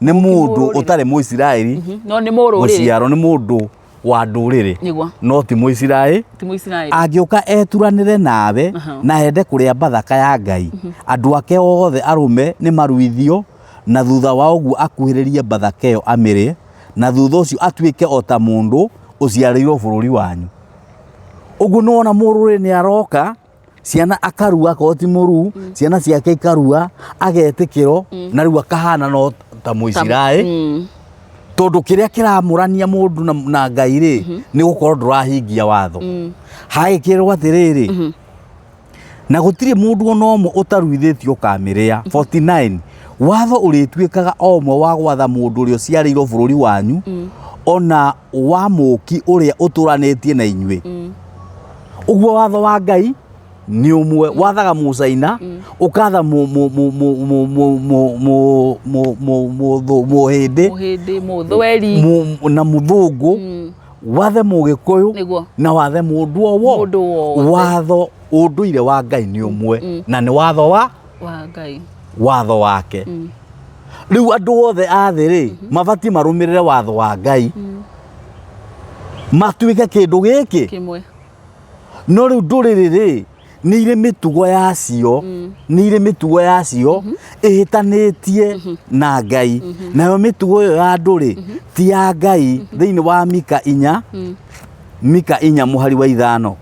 nĩ mũndũ Mũrũrĩrĩ. ũtarĩ Mũisiraeli No nĩ mũrũrĩrĩ. Mũciaro, nĩ mũndũ wa ndũrĩrĩ no ti Mũisiraeli. Ti Mũisiraeli. Angĩũka eturanĩre nawe na ende kũrĩa Bathaka ya Ngai, andũ ake othe arũme nĩ maruithio, na thutha wa ũguo akuhĩrĩrie Bathaka ĩyo amĩrĩe, na thutha ũcio atuĩke o ta mũndũ ũciarĩirwo bũrũri wanyu. Ũguo nĩ wona mũrũrĩ nĩ aroka, ciana akarua, akorwo ti mũruu, ciana ciake ikarua, agetĩkĩrwo, na rĩu akahana no ta Mũisiraeli, tondũ kĩrĩa kĩramũrania mũndũ na Ngai rĩ, nĩ gũkorwo ndũrahingia watho. Hagĩkĩrwo atĩrĩrĩ, na gũtirĩ mũndũ ona ũmwe ũtaruithĩtio ũkamĩrĩa. 49 Watho ũrĩtuĩkaga o ũmwe wa gwatha mũndũ ũrĩa ũciarĩirwo bũrũri wanyu, ona wa mũũki ũrĩa ũtũranĩtie na inyuĩ. Ũguo watho wa Ngai nĩ ũmwe, wathaga Mũcaina, ũkatha Mũhĩndĩ, Mũhĩndĩ, Mũthweri, na Mũthũngũ, wathe Mũgĩkũyũ, na wathe mũndũ o Mũndũ wothe. Watho ũndũire wa Ngai nĩ ũmwe, na nĩ watho wa Ngai, watho wake. Rĩu andũ othe a thĩ rĩ, mabatiĩ marũmĩrĩre watho wa Ngai, matuĩke kĩndũ gĩkĩ kĩmwe. No rĩu ndũrĩrĩ rĩ, nĩ irĩ mĩtugo yacio, nĩ irĩ mĩtugo yacio ĩhĩtanĩtie na Ngai, nayo mĩtugo ĩyo ya andũ rĩ, ti ya Ngai. Thĩinĩ wa Mika 4, Mika 4 mũhari wa 5,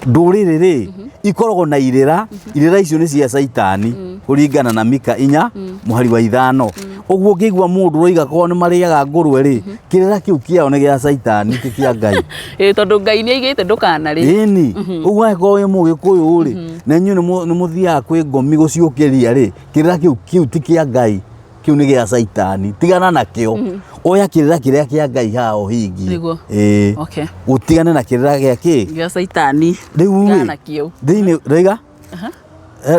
ndũrĩrĩ rĩ ikoragwo na irĩra, irĩra icio nĩ cia Caitani, kũringana na Mika 4 mũhari wa 5. Ũguo ũngĩigua mũndũ ũroiga korwo nĩ marĩaga ngũrwe rĩ, kĩrĩra kĩu kĩao nĩ gĩa caitani, ti kĩa Ngai. Ĩĩ, tondũ Ngai nĩ aigĩte ndũkanarĩe. Ĩni, ũguo angĩkorwo wĩ mũgĩkũyũ rĩ, na inyuĩ nĩ mũthiaga kwĩ ngomi gũciũkĩria rĩ, kĩrĩra kĩu kĩu ti kĩa Ngai, kĩu nĩ gĩa caitani, tigana nakĩo. Oya kĩrĩra kĩrĩa kĩa Ngai haha ũhingie. Nĩguo. Ĩĩ. Okay. Ũtigane na kĩrĩra gĩa kĩ? Gĩa caitani. Rĩu Tigana rĩ, nakĩo. thĩinĩ ndaiga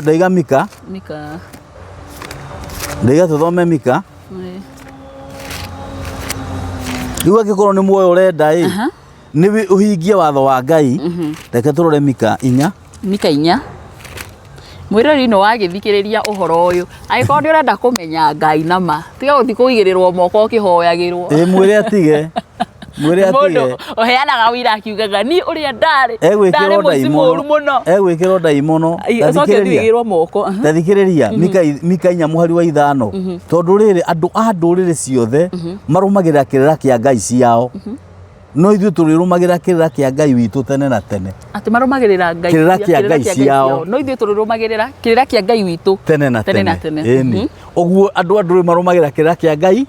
ndaiga Mika, Mika. Ndaiga tũthome Mika. Ĩĩ. Rĩu angĩkorwo nĩ muoyo ũrenda ĩ, nĩ ũhingie watho wa Ngai. Reke tũrore Mika 4. Mika 4. Mwĩrori nĩ wagĩthikĩrĩria ũhoro ũyũ, angĩkorwo nĩ ũrenda kũmenya Ngai nama, tiga gũthiĩ kũigĩrĩrwo moko ũkĩhoyagĩrwo. Ĩ mwĩre atige, mwĩre Mũndũ atige. ũheanaga ũira akiugaga niĩ ũrĩa ndarĩ, ndarĩ Egwĩkĩrwo mũici ndaimono, mũru mũno. egwĩkĩrwo ndaimono. Ai, Acoke athiĩ Tathikĩrĩria. aigĩrwo moko. Tathikĩrĩria, Mika 4 mũhari wa 5. Tondũ rĩrĩ, andũ a ndũrĩrĩ ciothe marũmagĩrĩra kĩrĩra kĩa ngai ciao. No ithuĩ tũrĩrũmagĩrĩra kĩrĩra kĩa Ngai witũ tene na tene. Atĩ marũmagĩrĩra Ngai Kĩrĩra kĩa ngai ciao. No ithuĩ tũrĩrũmagĩrĩra kĩrĩra kĩa Ngai witũ Tene na tene. tene. Na tene. Ĩni. Ũguo andũ a ndũrĩrĩ marũmagĩrĩra kĩrĩra kĩa Ngai.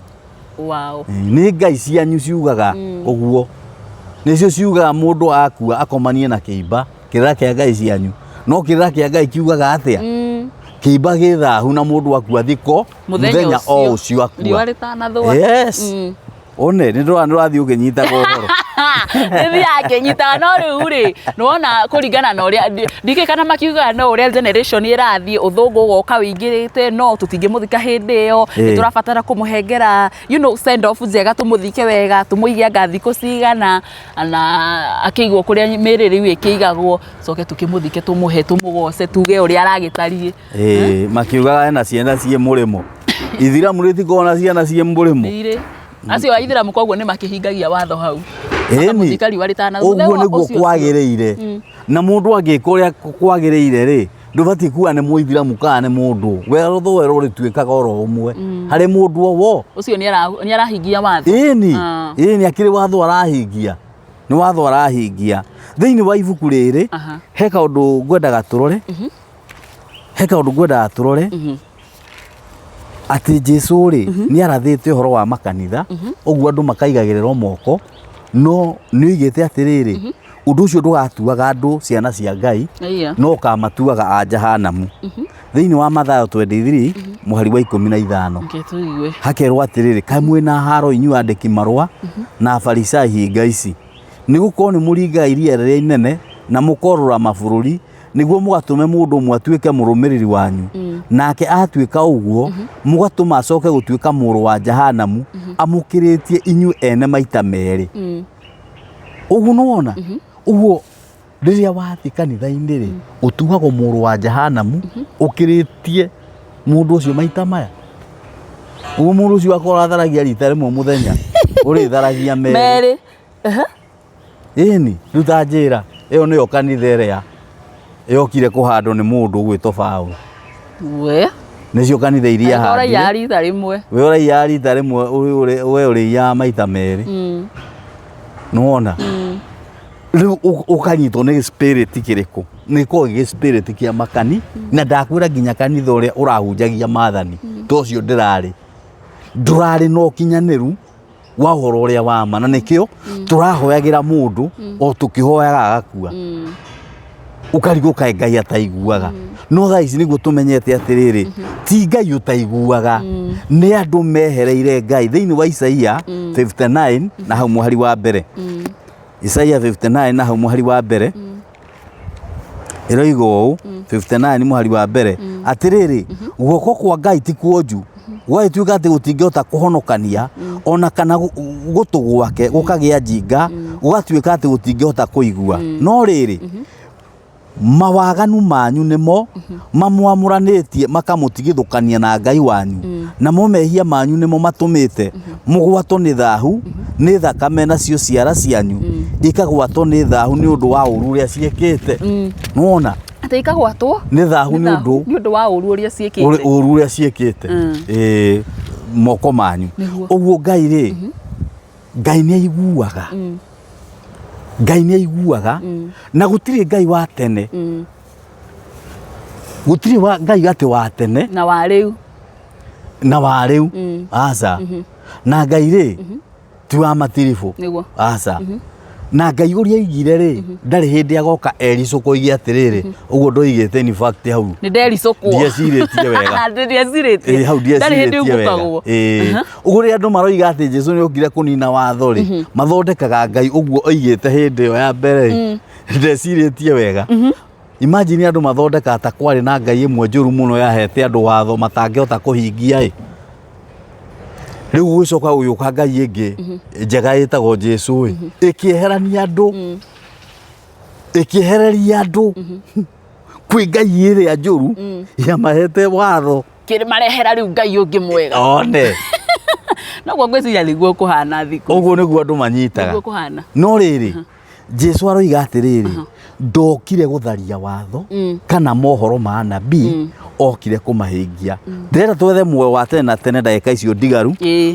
Wow. Nĩ ngai cianyu ciugaga ũguo. Nĩcio ciugaga mũndũ akua akomanie na kĩimba, kĩrĩra kĩa ngai cianyu. No kĩrĩra kĩa Ngai kiugaga atĩa? Kĩimba gĩ thahu na mũndũ akua thiko Mũthenya o ũcio akua. Riũa rĩtanathũa. Yes. One, nĩ ndĩrona nĩ ũrathiĩ ũkĩnyitaga ũhoro. Nĩthiaga ngĩnyitaga no rĩu rĩ, nĩwona kũringana na ũrĩa ndikĩ kana makiugaga no ũrĩa generation ĩrathiĩ, ũthũngũ ũgoka ũingĩrĩte, no tũtingĩmũthika hĩndĩ ĩyo, nĩ tũrabatara kũmũhengera you know, send off njega, tũmũthike wega, tũmũige anga thikũ cigana, na akĩigwo kũrĩa mĩĩrĩ rĩu ĩkĩigagwo, coke tũkĩmũthike, tũmũhe, tũmũgoce, tuge ũrĩa aragĩtariĩ. Ĩĩ, makiugaga ena ciana ciĩ mũrĩmo. Ithiramu rĩtikoragwo na ciana ciĩ mũrĩmo. Ndirĩ. Acio a ithiramu koguo nĩ makĩhingagia watho hau. Ĩni, Makamũthika riũa rĩtanathũa. ũguo nĩguo Ũcio- kwagĩrĩire. Na mũndũ angĩka ũrĩa kwagĩrĩire rĩ, ndũbatiĩ kuga nĩ mũithiramu kana nĩ mũndũ. Watho werũ ũrĩtuĩkaga oro ũmwe harĩ mũndũ o wo. Ũcio nĩ arahingia watho. Ĩni, Ah. ĩni akĩrĩ watho arahingia. Nĩ watho arahingia. Thĩinĩ wa ibuku rĩrĩ, he kaũndũ ngwendaga tũrore. He kaũndũ ngwendaga tũrore. Atĩ Jesu rĩ, nĩ arathĩte ũhoro wa makanitha, ũguo andũ makaigagĩrĩrwo moko, no nĩ oigĩte atĩrĩrĩ, ũndũ ũcio ndũgatuaga andũ ciana cia Ngai, no ũkamatuaga a Jahanamu. Thĩinĩ wa Mathayo 23, mũhari wa 15, Reke tũigue. hakerwo atĩrĩrĩ, kaĩ mwĩna haro inyuĩ andĩki marũa na Afarisai hinga ici, nĩ gũkorwo nĩ mũringaga iria rĩrĩa inene na mũkorũra mabũrũri, nĩguo mũgatũme mũndũ ũmwe atuĩke mũrũmĩrĩri wanyu, nake atuĩka ũguo, mũgatũma acoke gũtuĩka mũrũ wa Jahanamu, amũkĩrĩtie inyuĩ ene maita merĩ. Ũguo nĩwona? Ũguo rĩrĩa wathiĩ kanitha-inĩ rĩ, ũtuagwo mũrũ wa Jahanamu, ũkĩrĩtie mũndũ ũcio maita maya. Ũguo mũndũ ũcio akorwo atharagia rita rĩmwe mũthenya, ũrĩtharagia merĩ. Merĩ. Ĩni, rĩu ta njĩra, ĩyo nĩyo kanitha ĩrĩa yokire kũhandwo nĩ mũndũ ũgwĩtwo Paũlũ. We. Nĩcio kanitha iria Angĩkorwo ahandire. ũraiya rita rĩmwe. We ũraiya rita rĩmwe, we ũrĩiyaga maita merĩ. Nĩwona? Rĩu ũkanyitwo nĩ spirit kĩrĩkũ? Nĩ gĩkoragwo gĩ spirit kĩa makani, na ndakwĩra nginya kanitha ũrĩa ũrahunjagia maathani, ta ũcio ndĩrarĩ, ndũrarĩ na ũkinyanĩru wa ũhoro ũrĩa wa ma, na nĩkĩo tũrahoyagĩra mũndũ o tũkĩhoyaga agakua. Ũkarigwo kaĩ Ngai ataiguaga. No thaa ici nĩguo tũmenyete atĩrĩrĩ, ti Ngai ũtaiguaga, nĩ andũ mehereire Ngai. Thĩinĩ wa Isaia 59 na hau mũhari wa mbere, Isaia 59 na hau mũhari wa mbere, ĩroiga ũũ, 59 mũhari wa mbere, atĩrĩrĩ, guoko kwa Ngai ti kuonju, gwagĩtuĩka atĩ gũtingĩhota kũhonokania, ona kana gũtũ gwake gũkagĩa njinga, gũgatuĩka atĩ gũtingĩhota kũigua. No rĩrĩ, mawaganu manyu nĩmo mamwamũranĩtie makamũtigithũkania na Ngai wanyu, namo mehia manyu nĩmo matũmĩte mũgwatwo nĩ thahu nĩ thakame, nacio ciara cianyu ikagwatwo nĩ thahu nĩ ũndũ wa ũru ũrĩa ciĩkĩte. Nĩwona? Atĩ ikagwatwo nĩ thahu nĩ ũndũ nĩ ũndũ wa ũru ũrĩa ciĩkĩte. Ũru ũrĩa ciĩkĩte. Ĩĩ, moko manyu. Nĩguo. Ũguo Ngai rĩ, Ngai nĩ aiguaga. Ngai nĩ aiguaga, na gũtirĩ Ngai wa tene. Gũtirĩ wa Ngai atĩ wa tene na wa rĩu. Na wa rĩu aca. Na Ngai rĩ, ti wa matiribũ. Nĩguo. Aca. Na Ngai ũrĩa aigire rĩ, ndarĩ hĩndĩ agoka ericũkwo oige atĩrĩrĩ, ũguo ndoigĩte in fact hau Nĩ ndericũkwo. Ndiecirĩtie wega. Ndiecirĩtie. Ĩĩ, hau Ndarĩ hĩndĩ ndiecirĩtie wega. ũgũkagwo. Ĩĩ. Ũguo rĩrĩa andũ maroiga atĩ Jesu nĩ okire kũnina watho rĩ, mathondekaga Ngai ũguo oigĩte hĩndĩ ĩyo ya mbere rĩ, ndecirĩtie wega. Imagine andũ mathondekaga ta kwarĩ na Ngai ĩmwe njũru mũno yahete andũ watho matangĩhota kũhingia ĩ. Rĩu gũgĩcoka gũgĩũka Ngai ĩngĩ njega ĩtagwo Jesu ĩ, ĩkĩeherania andũ, ĩkĩehereria andũ kwĩ Ngai ĩrĩa njũru yamahete watho. Kĩmarehera rĩu Ngai ũngĩ mwega. One. Noguo ngwĩciria nĩguo kũhana thikũ. Ũguo nĩguo andũ manyitaga. Nĩguo kũhana. No rĩrĩ, Jesu aroiga atĩrĩrĩ, ndokire gũtharia watho kana mohoro ma anabii, okire kũmahingia. Ndĩrenda twethe muoyo wa tene na tene ndagĩka icio ndigaru,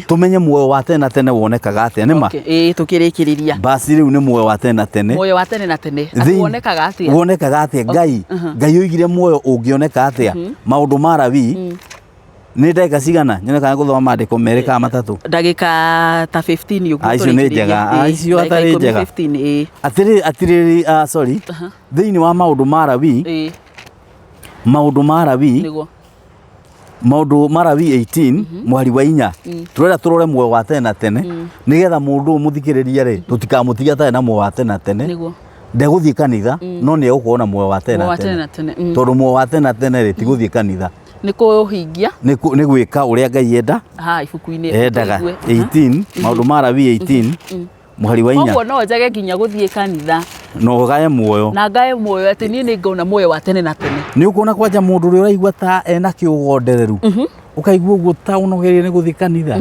tũmenye muoyo wa tene na tene wonekaga atĩa. Nĩ ma? Okay. Ĩĩ, tũkĩrĩkĩrĩria. Basi rĩu nĩ muoyo wa tene na tene. Muoyo wa tene na tene. Atĩ wonekaga atĩa? Wonekaga atĩa? Ngai, Ngai oigire muoyo ũngĩoneka atĩa? Maũndũ ma Lawi, nĩ ndagĩka cigana? Nyone kana ngũthoma maandĩko merĩ kana matatũ. Ndagĩka ta 15 ũguo. Ah, icio nĩ njega. Ah, icio Ndagĩka atarĩ ikũmi, njega. 15, ĩĩ. Atĩrĩrĩ, atĩrĩrĩ, ah, sorry. Thĩinĩ wa maũndũ ma Lawi, maũndũ ma Lawi, Nĩguo. Maũndũ ma Lawi 18 mũhari wa 4, tũrenda tũrore muoyo wa tene na tene, nĩgetha mũndũ ũyũ mũthikĩrĩria rĩ, tũtikamũtige atarĩ na muoyo wa tene na tene. Nĩguo. Ndegũthiĩ kanitha, no nĩ egũkorwo na muoyo wa tene Muoyo na wa tene tene. na tene. Tondũ muoyo wa tene na tene rĩ, ti gũthiĩ kanitha. Nĩ kũhingia. Nĩ gwĩka ũrĩa Ngai enda. Ha, ibuku-inĩ. Endaga. Tũigue. 18, maũndũ ma Lawi 18, mũhari wa 4. Koguo no njage nginya gũthiĩ kanitha. Na ũgae muoyo. Na ngae muoyo atĩ niĩ nĩ ngauna muoyo wa tene na tene. Nĩ ũkuona kwanja mũndũ ũrĩa ũraigua ta ena kĩũgondereru. Ũkaigua ũguo ta ũnogereire nĩ gũthiĩ kanitha.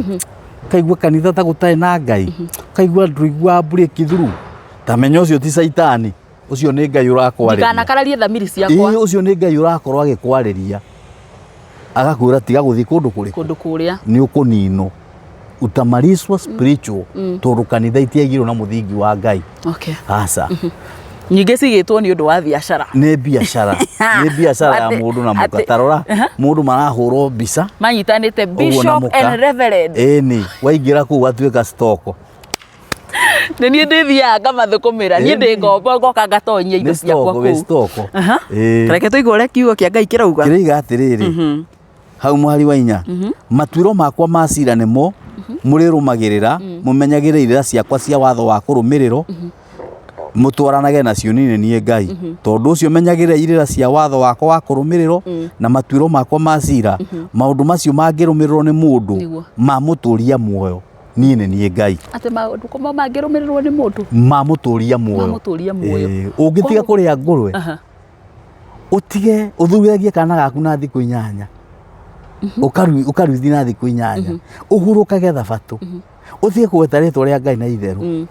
Ũkaigua kanitha ta gũtarĩ na Ngai. Ũkaigua ndũiguaga breakthrough. Ta menya ũcio ti Caitani. Ũcio nĩ Ngai ũrakwarĩria. Ndikanakararie thamiri ciakwa. Ĩĩ, ũcio nĩ Ngai ũrakorwo agĩkwarĩria. Agakwĩra tiga gũthiĩ kũndũ kũrĩkũ? Kũndũ kũrĩa. Nĩ ũkũninwo. Utamariswo spiritual. Tondũ kanitha itiaigirwo na mũthingi wa Ngai. Okay. Aca. Nyingĩ cigĩtwo nĩ ũndũ wa biacara. Nĩ biacara. Nĩ biacara ya mũndũ na mũka. Ta rora, mũndũ marahũrwo mbica. Manyitanĩte bishop and reverend. Ĩni, waingĩra kũu watuĩka stock. Nĩ niĩ ndĩthiaga ngamathũkũmĩra, niĩ ndĩ ngombo ngoka ngatonyia indo ciakwa kũu. Reke tũigue ũrĩa kiugo kĩa Ngai kĩrauga. Kĩroiga atĩrĩrĩ, hau mũhari wa 4, matuĩro makwa ma cira nĩmo mũrĩrũmagĩrĩra, mũmenyagĩrĩre irĩra ciakwa cia watho wa kũrũmĩrĩrwo, mũtwaranage nacio niĩ nĩ niĩ Ngai. Tondũ ũcio menyagĩrĩra irĩra cia watho wakwa wa kũrũmĩrĩrwo na matuĩro makwa ma cira, maũndũ macio mangĩrũmĩrĩrwo nĩ mũndũ mamũtũria muoyo. Niĩ nĩ niĩ Ngai. Atĩ maũndũ kũma mangĩrũmĩrĩrwo nĩ mũndũ? Mamũtũria muoyo. Mamũtũria muoyo. Ũngĩtiga kũrĩa ngũrwe, ũtige ũthuragie kana gaku na thikũ 8, ũkaruithie na thikũ 8, ũhurũkage thabatũ, ũtige kũgweta rĩtwa rĩa Ngai na itherũ.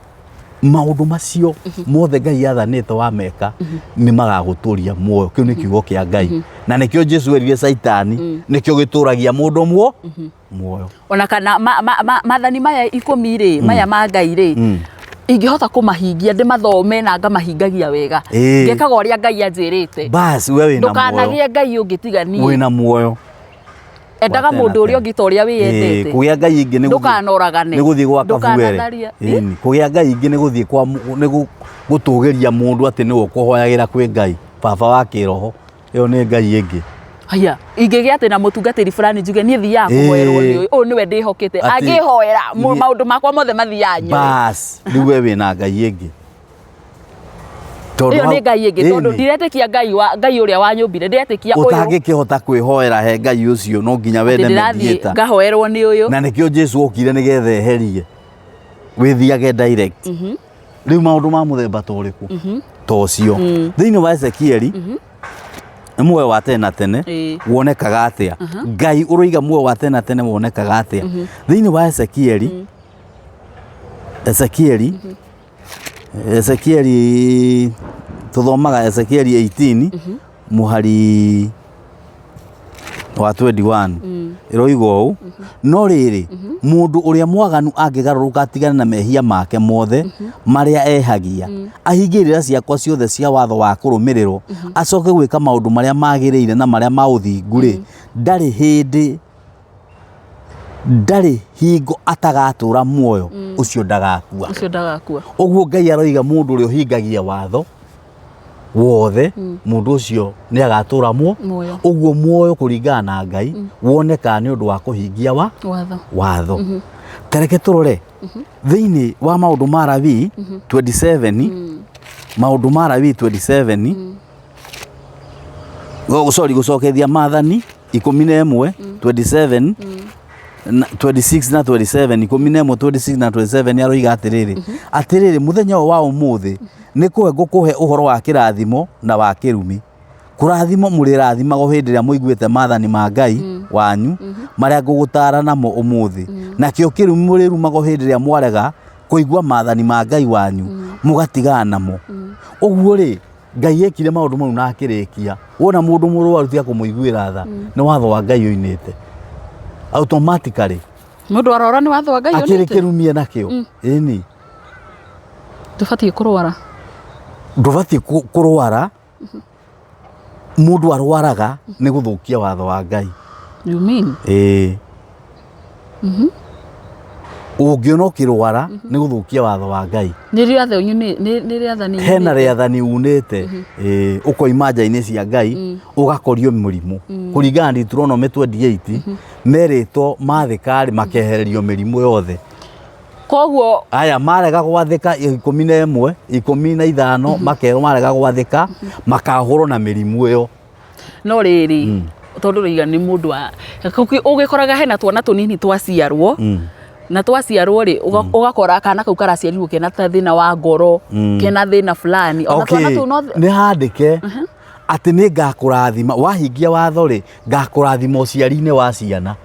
Maũndũ macio mothe Ngai athanĩte wameka nĩ magagũtũria muoyo. Kĩu nĩ kiugo kĩa Ngai. Na nĩkĩo Jesu erire Caitani, nĩkĩo gĩtũragia mũndũ muoyo. Ona kana maathani maya 10 rĩ, maya ma Ngai rĩ, ingĩhota kũmahingia ndĩmathome na ngamahingagia wega, ngekaga ũrĩa Ngai anjĩrĩte. Bas, we wĩna muoyo. Ndũkanagĩe Ngai ũngĩ tiga niĩ. Wĩna muoyo. Endaga mũndũ ũrĩa ũngĩ ta ũrĩa wĩyendete. Kũgĩa Ngai ingĩ nĩ Ndũkanoragane. Nĩ gũthiĩ gwa kabuere. Kũgĩa Ngai ingĩ nĩ gũthiĩ kwa nĩ gũtũgĩria mũndũ atĩ nĩwe ũkũhoyagĩra kwĩ Ngai, baba wa kĩroho. Ĩyo nĩ Ngai ĩngĩ. Haya, ingĩgĩa atĩ na mũtungatĩri fulani njuge niĩ thiaga kũhoerwo nĩ ũyũ, ũyũ nĩwe ndĩhokete. Angĩhoera maũndũ makwa mothe mathiaga nyoe. Bas, rĩu we wĩna Ngai ĩngĩ. Ĩyo nĩ Ngai ĩngĩ, tondũ ndiretĩkia Ngai wa Ngai ũrĩa wanyũmbire, ndĩretĩkia ũyũ. Ũtangĩkĩhota kwĩhoera he Ngai ũcio, no nginya wende mediator. Ngahoerwo nĩ ũyũ. Na nĩkĩo Jesu okire nĩgetha eherie. Wĩthiage direct. Rĩu maũndũ ma mũthemba ta ũrĩkũ? Ta ũcio. Thĩinĩ wa Ezekieli, nĩ muoyo wa tene na tene wonekaga atĩa? Ngai ũroiga muoyo wa tene na tene wonekaga atĩa? Thĩinĩ wa Ezekieli, Ezekieli, Ezekieli, tũthomaga Ezekieli 18, mũhari wa 21. Ĩroiga ũũ, no rĩrĩ, mũndũ ũrĩa mwaganu angĩgarũrũka atigane na mehia make mothe marĩa ehagia, ahingie irĩra ciakwa ciothe cia watho wa kũrũmĩrĩrwo, acoke gwĩka maũndũ marĩa magĩrĩire na marĩa ma ũthingu-rĩ, ndarĩ hĩndĩ Ndarĩ hingo atagatũra muoyo, ũcio ndagakua. Ũcio ndagakua. Ũguo Ngai aroiga mũndũ ũrĩa ũhingagia watho wothe, mũndũ ũcio nĩ agatũra muoyo. Ũguo muoyo kũringana na Ngai wonekaga nĩ ũndũ wa kũhingia wa watho. Watho. Tareke tũrore thĩinĩ wa Maũndũ ma Lawi 27, Maũndũ ma Lawi 27, sorry, Gũcokethia Maathani 11, 27 na 26 na 27, 11, 26 na 27, aroiga atĩrĩrĩ, atĩrĩrĩ, mũthenya ũyũ wa ũmũthĩ nĩ kũhe ngũkũhe ũhoro wa kĩrathimo na wa kĩrumi. Kũrathimwo mũrĩrathimagwo hĩndĩ ĩrĩa mũiguĩte maathani ma Ngai wanyu marĩa ngũgũtaara namo ũmũthĩ, nakĩo kĩrumi mũrĩrumagwo hĩndĩ ĩrĩa mwarega kũigua maathani ma Ngai wanyu mũgatigana namo. Ũguo rĩ, Ngai ekire maũndũ mau na akĩrĩkia. Wona mũndũ mũrwaru, tiga kũmũiguĩra tha, nĩ watho wa Ngai ũinĩte automatically. Mũndũ arora nĩ watho wa Ngai akĩrĩ ũnĩte. Kĩrumie nakĩo, ĩni. Ndũbatiĩ kũrwara. Ndũbatiĩ kũrwara. Mũndũ arwaraga nĩ gũthũkia watho wa Ngai. You mean? Ĩĩ, ũngĩona ũkĩrwara nĩ gũthũkia watho wa Ngai. Nĩ rĩathani, nĩ rĩathani. Hena rĩathani unĩte. Ĩĩ, ũkoima nja-inĩ cia Ngai, ũgakorio mũrimũ. Kũringana na Deuteronomy 28, merĩtwo mathĩka-rĩ, makehererio mĩrimũ yothe. Koguo aya marega gwathĩka, 11, 15, makerwo marega gwathĩka makahũrwo na mĩrimũ ĩyo. No rĩrĩ, tondũ rĩiga nĩ mũndũ wa ũgĩkoraga hena twana tũnini twaciarwo, na twaciarwo rĩ, ũgakora kana kau karaciarirwo kena ta thĩna wa ngoro, kena thĩna fulani, ona twana tũu no Nĩ handĩke atĩ nĩ ngakũrathima wahingia watho rĩ, ngakũrathima ũciari-inĩ wa ciana.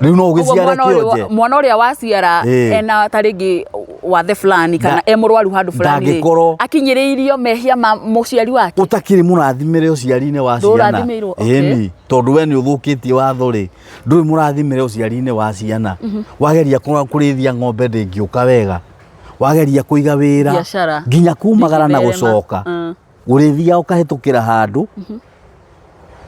Rĩu no Ũguo ũgĩciare mwana ũrĩa kĩonje. Mwana ũrĩa waciara ena ta rĩngĩ wathe fulani kana e mũrwaru handũ fulani rĩ, Ndangĩkorwo- akinyĩrĩirio mehia ma mũciari wake. Ũtakĩrĩ mũrathimĩre ũciari-inĩ wa ciana. Ndũrathimĩirwo, okay. Ĩni, tondũ we nĩ ũthũkĩtie watho rĩ, ndũrĩ mũrathimĩre ũciari-inĩ wa ciana. Wageria kũrĩithia ng'ombe ndĩngĩũka wega, wageria kũiga wĩra, Biacara. nginya kumagara na Ndĩngĩtherema. gũcoka, ũrĩthiaga ũkahĩtũkĩra handũ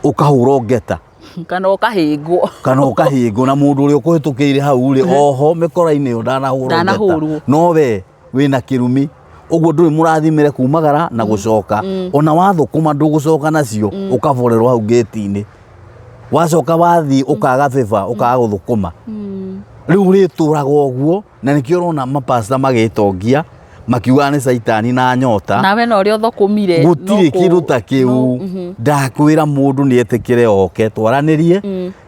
ũkahũrwo ngeta. Kana ũkahĩngwo. Kana ũkahĩngwo na mũndũ ũrĩa ũkũhĩtũkĩire hau rĩ, oho mĩkora-inĩ ĩyo ndanahũrwo ngeta. Ndanahũrwo. No we wĩna kĩrumi, ũguo ndũrĩ mũrathimĩre kumagara na gũcoka. Ona wathũkũma ndũgũcoka nacio, ũkaborerwo hau ngĩti-inĩ. Wacoka wathiĩ ũkaga bĩba, ũkaga gũthũkũma. Rĩu ũrĩtũraga ũguo, na nĩkĩo ũrona mapasta magĩtongia makiugaga nĩ caitani na nyota. Nawe na ũrĩa ũthũkũmire no Gũtirĩ kĩndũ ta kĩu. Ndakwĩra mũndũ nĩ etĩkĩre oke twaranĩrie,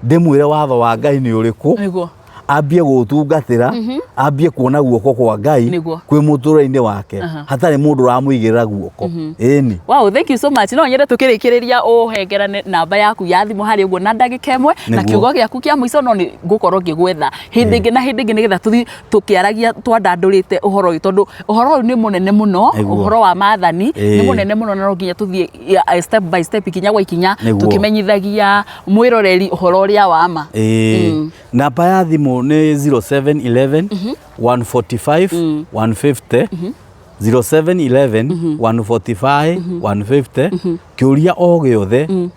ndĩmwĩre watho wa Ngai nĩ ũrĩkũ, ambie gũũtungatĩra, ambie kuona guoko kwa Ngai kwĩ mũtũrĩre-inĩ wake hatarĩ mũndũ ũramũigĩrĩra guoko. Ĩni. Wow, thank you so much. No nyende tukĩrĩkĩrĩria ũhengerane namba yaku ya thimũ harĩ ũguo na ndagĩka ĩmwe na kiugo gĩaku kĩa mũico, no nĩ ngũkorwo ngĩgwetha hĩndĩ ĩngĩ na hĩndĩ ĩngĩ nĩgetha tũthiĩ tũkĩaragia twandandũrĩte ũhoro ũyũ, tondũ ũhoro ũyũ nĩ mũnene mũno. Ũhoro wa maathani nĩ mũnene mũno, na no nginya tũthiĩ step by step, ikinya gwa ikinya, tũkĩmenyithagia mwĩroreri ũhoro ũrĩa wa ma. Ĩĩ. Namba ya thimũ nĩ 0711 145 150, 0711 145 150. Kĩũria o gĩothe,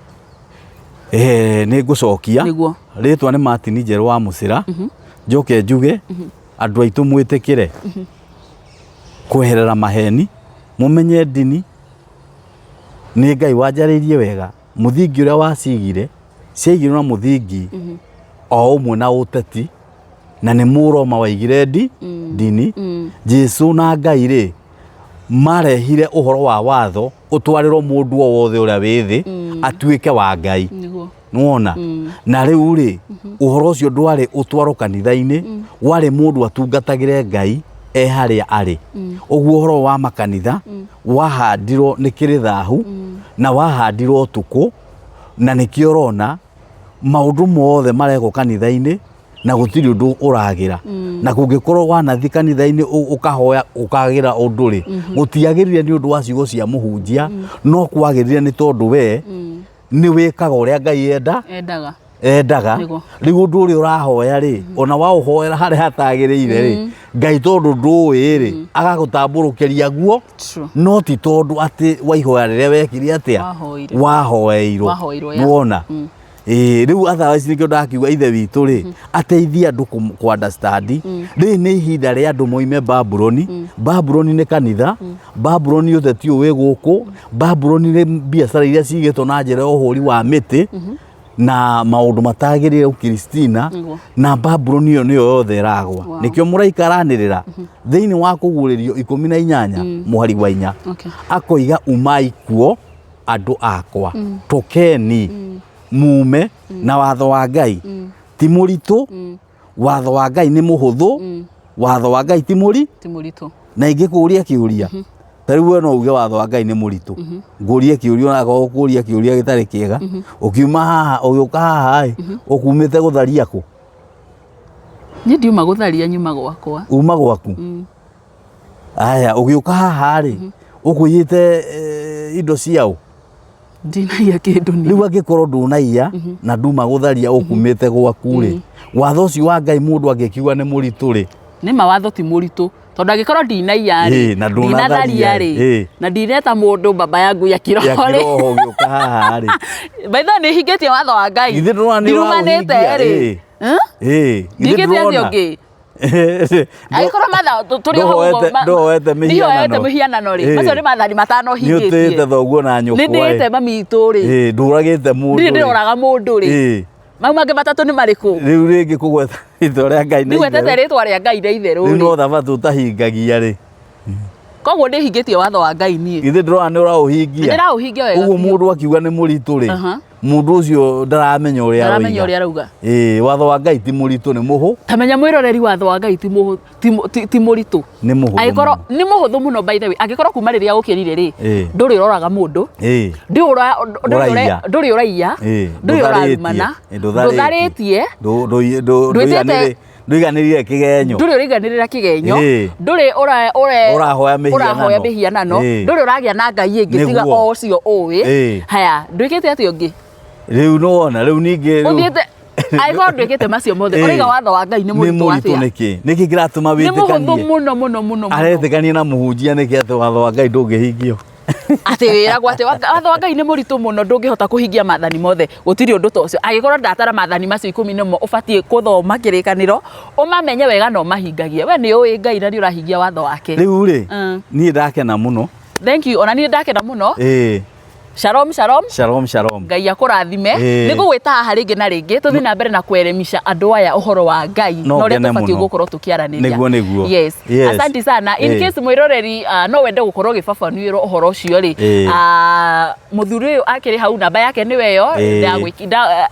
nĩ ngũcokia. Rĩtwa nĩ Martin Njerũ wa Mũcĩra. Njoke njuge andũ aitũ mwĩtĩkĩre kweherera maheni, mũmenye ndini nĩ Ngai wanjarĩirie wega. Mũthingi ũrĩa wacigire, ciaigirwo na mũthingi o ũmwe na ũteti, na nĩ Mũroma waigire ndini. Jesu na Ngai rĩ, marehire ũhoro wa watho ũtwarĩrwo mũndũ o wothe ũrĩa wĩ thĩ atuĩke wa Ngai. Nĩwona, na rĩu rĩ, ũhoro ũcio ndwarĩ ũtwarwo kanitha-inĩ, warĩ mũndũ atungatagĩre Ngai e harĩa arĩ. Ũguo ũhoro wa makanitha wahandirwo nĩ kĩrĩ thahu na wahandirwo ũtukũ, na nĩkĩo ũrona maũndũ mothe marekwo kanitha-inĩ na gũtirĩ ũndũ ũragĩra. Na kũngĩkorwo wanathi kanitha-inĩ ũkahoya ũkagĩra ũndũ rĩ, gũtiagĩrĩire nĩ ũndũ wa ciugo cia mũhunjia, no kwagĩrĩire nĩ tondũ we nĩ wĩkaga ũrĩa Ngai enda endaga. Endaga. Rĩu ũndũ ũrĩa ũrahoya rĩ, ona waũhoera harĩa hatagĩrĩire rĩ, Ngai tondũ ndũĩ rĩ, agagũtambũrũkĩria guo. No ti tondũ atĩ waihoya rĩrĩa wekire atĩa. Wahoire. Wahoeirwo. Wahoirwo, ya. Nĩwona? Ĩĩ, rĩu otherwise nĩkĩo ndakiuga ithe witũ rĩ ateithie andũ kũ understand. Rĩrĩ nĩ ihinda rĩa andũ moime Babuloni. Babuloni nĩ kanitha, Babuloni ũteti ũyũ wĩ gũkũ, Babuloni nĩ biacara iria cigĩtwo na njĩra ya ũhũri wa mĩtĩ na maũndũ matagĩrĩire ũkiristina. Na Babuloni ĩyo nĩyo yothe ĩragwa. Nĩkĩo mũraika aranĩrĩra thĩinĩ wa kũguũrĩrio 18 mũhari wa 4. Akoiga umai kuo andũ akwa, tokeni mume na watho wa Ngai ti mũritũ, watho wa Ngai nĩ mũhũthũ, watho wa Ngai ti mũri Ti mũritũ. Na ingĩkũria kĩũria ta rĩu we no uge watho wa Ngai nĩ mũritũ, ngũrie kĩũria onakorwo ũkũria kĩũria gĩtarĩ kĩega, ũkiuma haha ũgĩũka haha ĩ, ũkumĩte gũtharia kũ? Niĩ ndiuma gũtharia, nyuma gwakwa. Uma gwaku. Aya, ũgĩũka haha rĩ, ũkũiyĩte indo ciao? Ndinaiya kĩndũ niĩ. Rĩu angĩkorwo ndũnaiya na nduma gũtharia, ũkumĩte gwaku rĩ, watho ũcio wa Ngai mũndũ angĩkiuga nĩ mũritũ rĩ? Nĩ ma watho ti mũritũ, tondũ angĩkorwo ndinaiya rĩ, na ndũnatharia ndinatharia rĩ, na ndineta mũndũ baba yangu ya ya kĩroho rĩ, kĩroho ũgĩũka haha rĩ, by the way nĩ hingĩtie watho wa Ngai. Githĩ ndũrona nĩ Ndirumanĩte ũraũhingia? rĩ. Ĩĩ, githĩ Ndingĩte atĩa ndũrona? ũngĩ? Angĩkorwo matha tũrĩ o hau ũguo, Ndũhoete mĩhianano. Ndihoete mĩhianano rĩ, macio nĩ maathani 5 Nĩ hingĩtie. ũtĩĩte thoguo na nyũkwa. Nĩ ndĩĩte mami witũ rĩ. Ndũragĩte mũndũ Ndirĩ rĩ. ndĩroraga mũndũ rĩ. Mau mangĩ 3 nĩ marĩkũ? Rĩu rĩngĩ kũgweta rĩtwa rĩa Ngai na Ndigwetete itherũ. rĩtwa rĩa Ngai na itherũ Rĩu rĩ. no thabatũ ũtahingagia rĩ. Koguo ndĩhingĩtie watho wa Ngai niĩ. Githĩ ndũrona nĩ ũraũhingia? Ndĩraũhingia wega Ũguo biũ. mũndũ akiuga nĩ mũritũ rĩ, mũndũ ũcio ndaramenya ũrĩa Ndaramenya ũrĩa arauga. Ĩĩ, watho wa Ngai ti mũritũ, nĩ mũhũ. Ta menya mwĩroreri, watho wa Ngai ti mũritũ. Nĩ mũhũthũ Angĩkorwo mũno. nĩ mũhũthũ mũno, by the way, angĩkorwo kuma rĩrĩa ũkĩrire rĩ, ndũrĩ ũroraga mũndũ, ndũrĩ Ũraiya. ndũrĩ ũraiya, ndũrĩ ũrarumana, ndũtharĩtie, Ndũiganĩrire kĩgenyo. Ndũrĩ ũraiganĩrĩra kĩgenyo, ndũrĩ Ũrahoya mĩhianano. Ũrahoya mĩhianano, ndũrĩ ũragĩa na ngai ĩngĩ tiga o ũcio ũĩ. Haya, ndwĩkĩte atĩa ũngĩ? Rĩu nĩwona, rĩu ningĩ rĩu Ũthiĩte angĩkorwo ndwĩkĩte macio mothe, ũraiga watho wa Ngai nĩ nĩ mũritũ mũritũ atĩa? nĩkĩ? Nĩkĩ kĩratũma Nĩ mũhũthũ wĩtĩkanie? mũno mũno mũno mũno. Aretĩkania na mũhunjia nĩkĩ atĩ watho wa Ngai ndũngĩhingio? Atĩ wĩragwo atĩ watho wa Ngai nĩ mũritũ mũno, ndũngĩhota kũhingia maathani mothe. Gũtirĩ ũndũ ta ũcio. Angĩkorwo ndatara maathani macio 10 nĩmo ũbatiĩ gũthoma kĩrĩkanĩro, ũmamenye wega na ũmahingagie. We nĩ ũĩ Ngai na nĩ ũrahingia watho wake. Rĩu rĩ, niĩ ndakena mũno. Thank you, ona niĩ ndakena mũno. Shalom, shalom. Shalom, shalom. Ngai akũrathime. Nĩ ngũgwĩta haha rĩngĩ na rĩngĩ tũthiĩ na mbere na kweremisha andũ aya ũhoro wa Ngai No na ũrĩa ngene tũbatiĩ mũno. gũkorwo tũkĩaranĩria. Nĩguo, nĩguo. Yes. Yes. Asante sana. In case mwĩroreri no wende gũkorwo ũgĩbabanuĩrwo ũhoro ũcio rĩ, mũthuri ũyũ akĩrĩ hau, namba yake nĩwe ĩyo,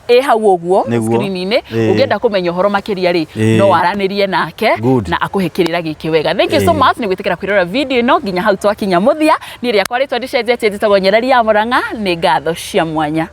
ĩ hau ũguo screen-inĩ. Ũngĩenda kũmenya ũhoro makĩria rĩ, no waranĩrie nake na akũhe kĩrĩra gĩkĩ wega. Thank you so much nĩ gwĩtĩkĩra kwĩrora video ĩno nginya hau twakinya mũthia. Niĩ rĩakwa rĩtwa ndĩcenjetie, njĩtagwo Nyereri ya Mũrang'a. Nĩ ngatho cia mwanya.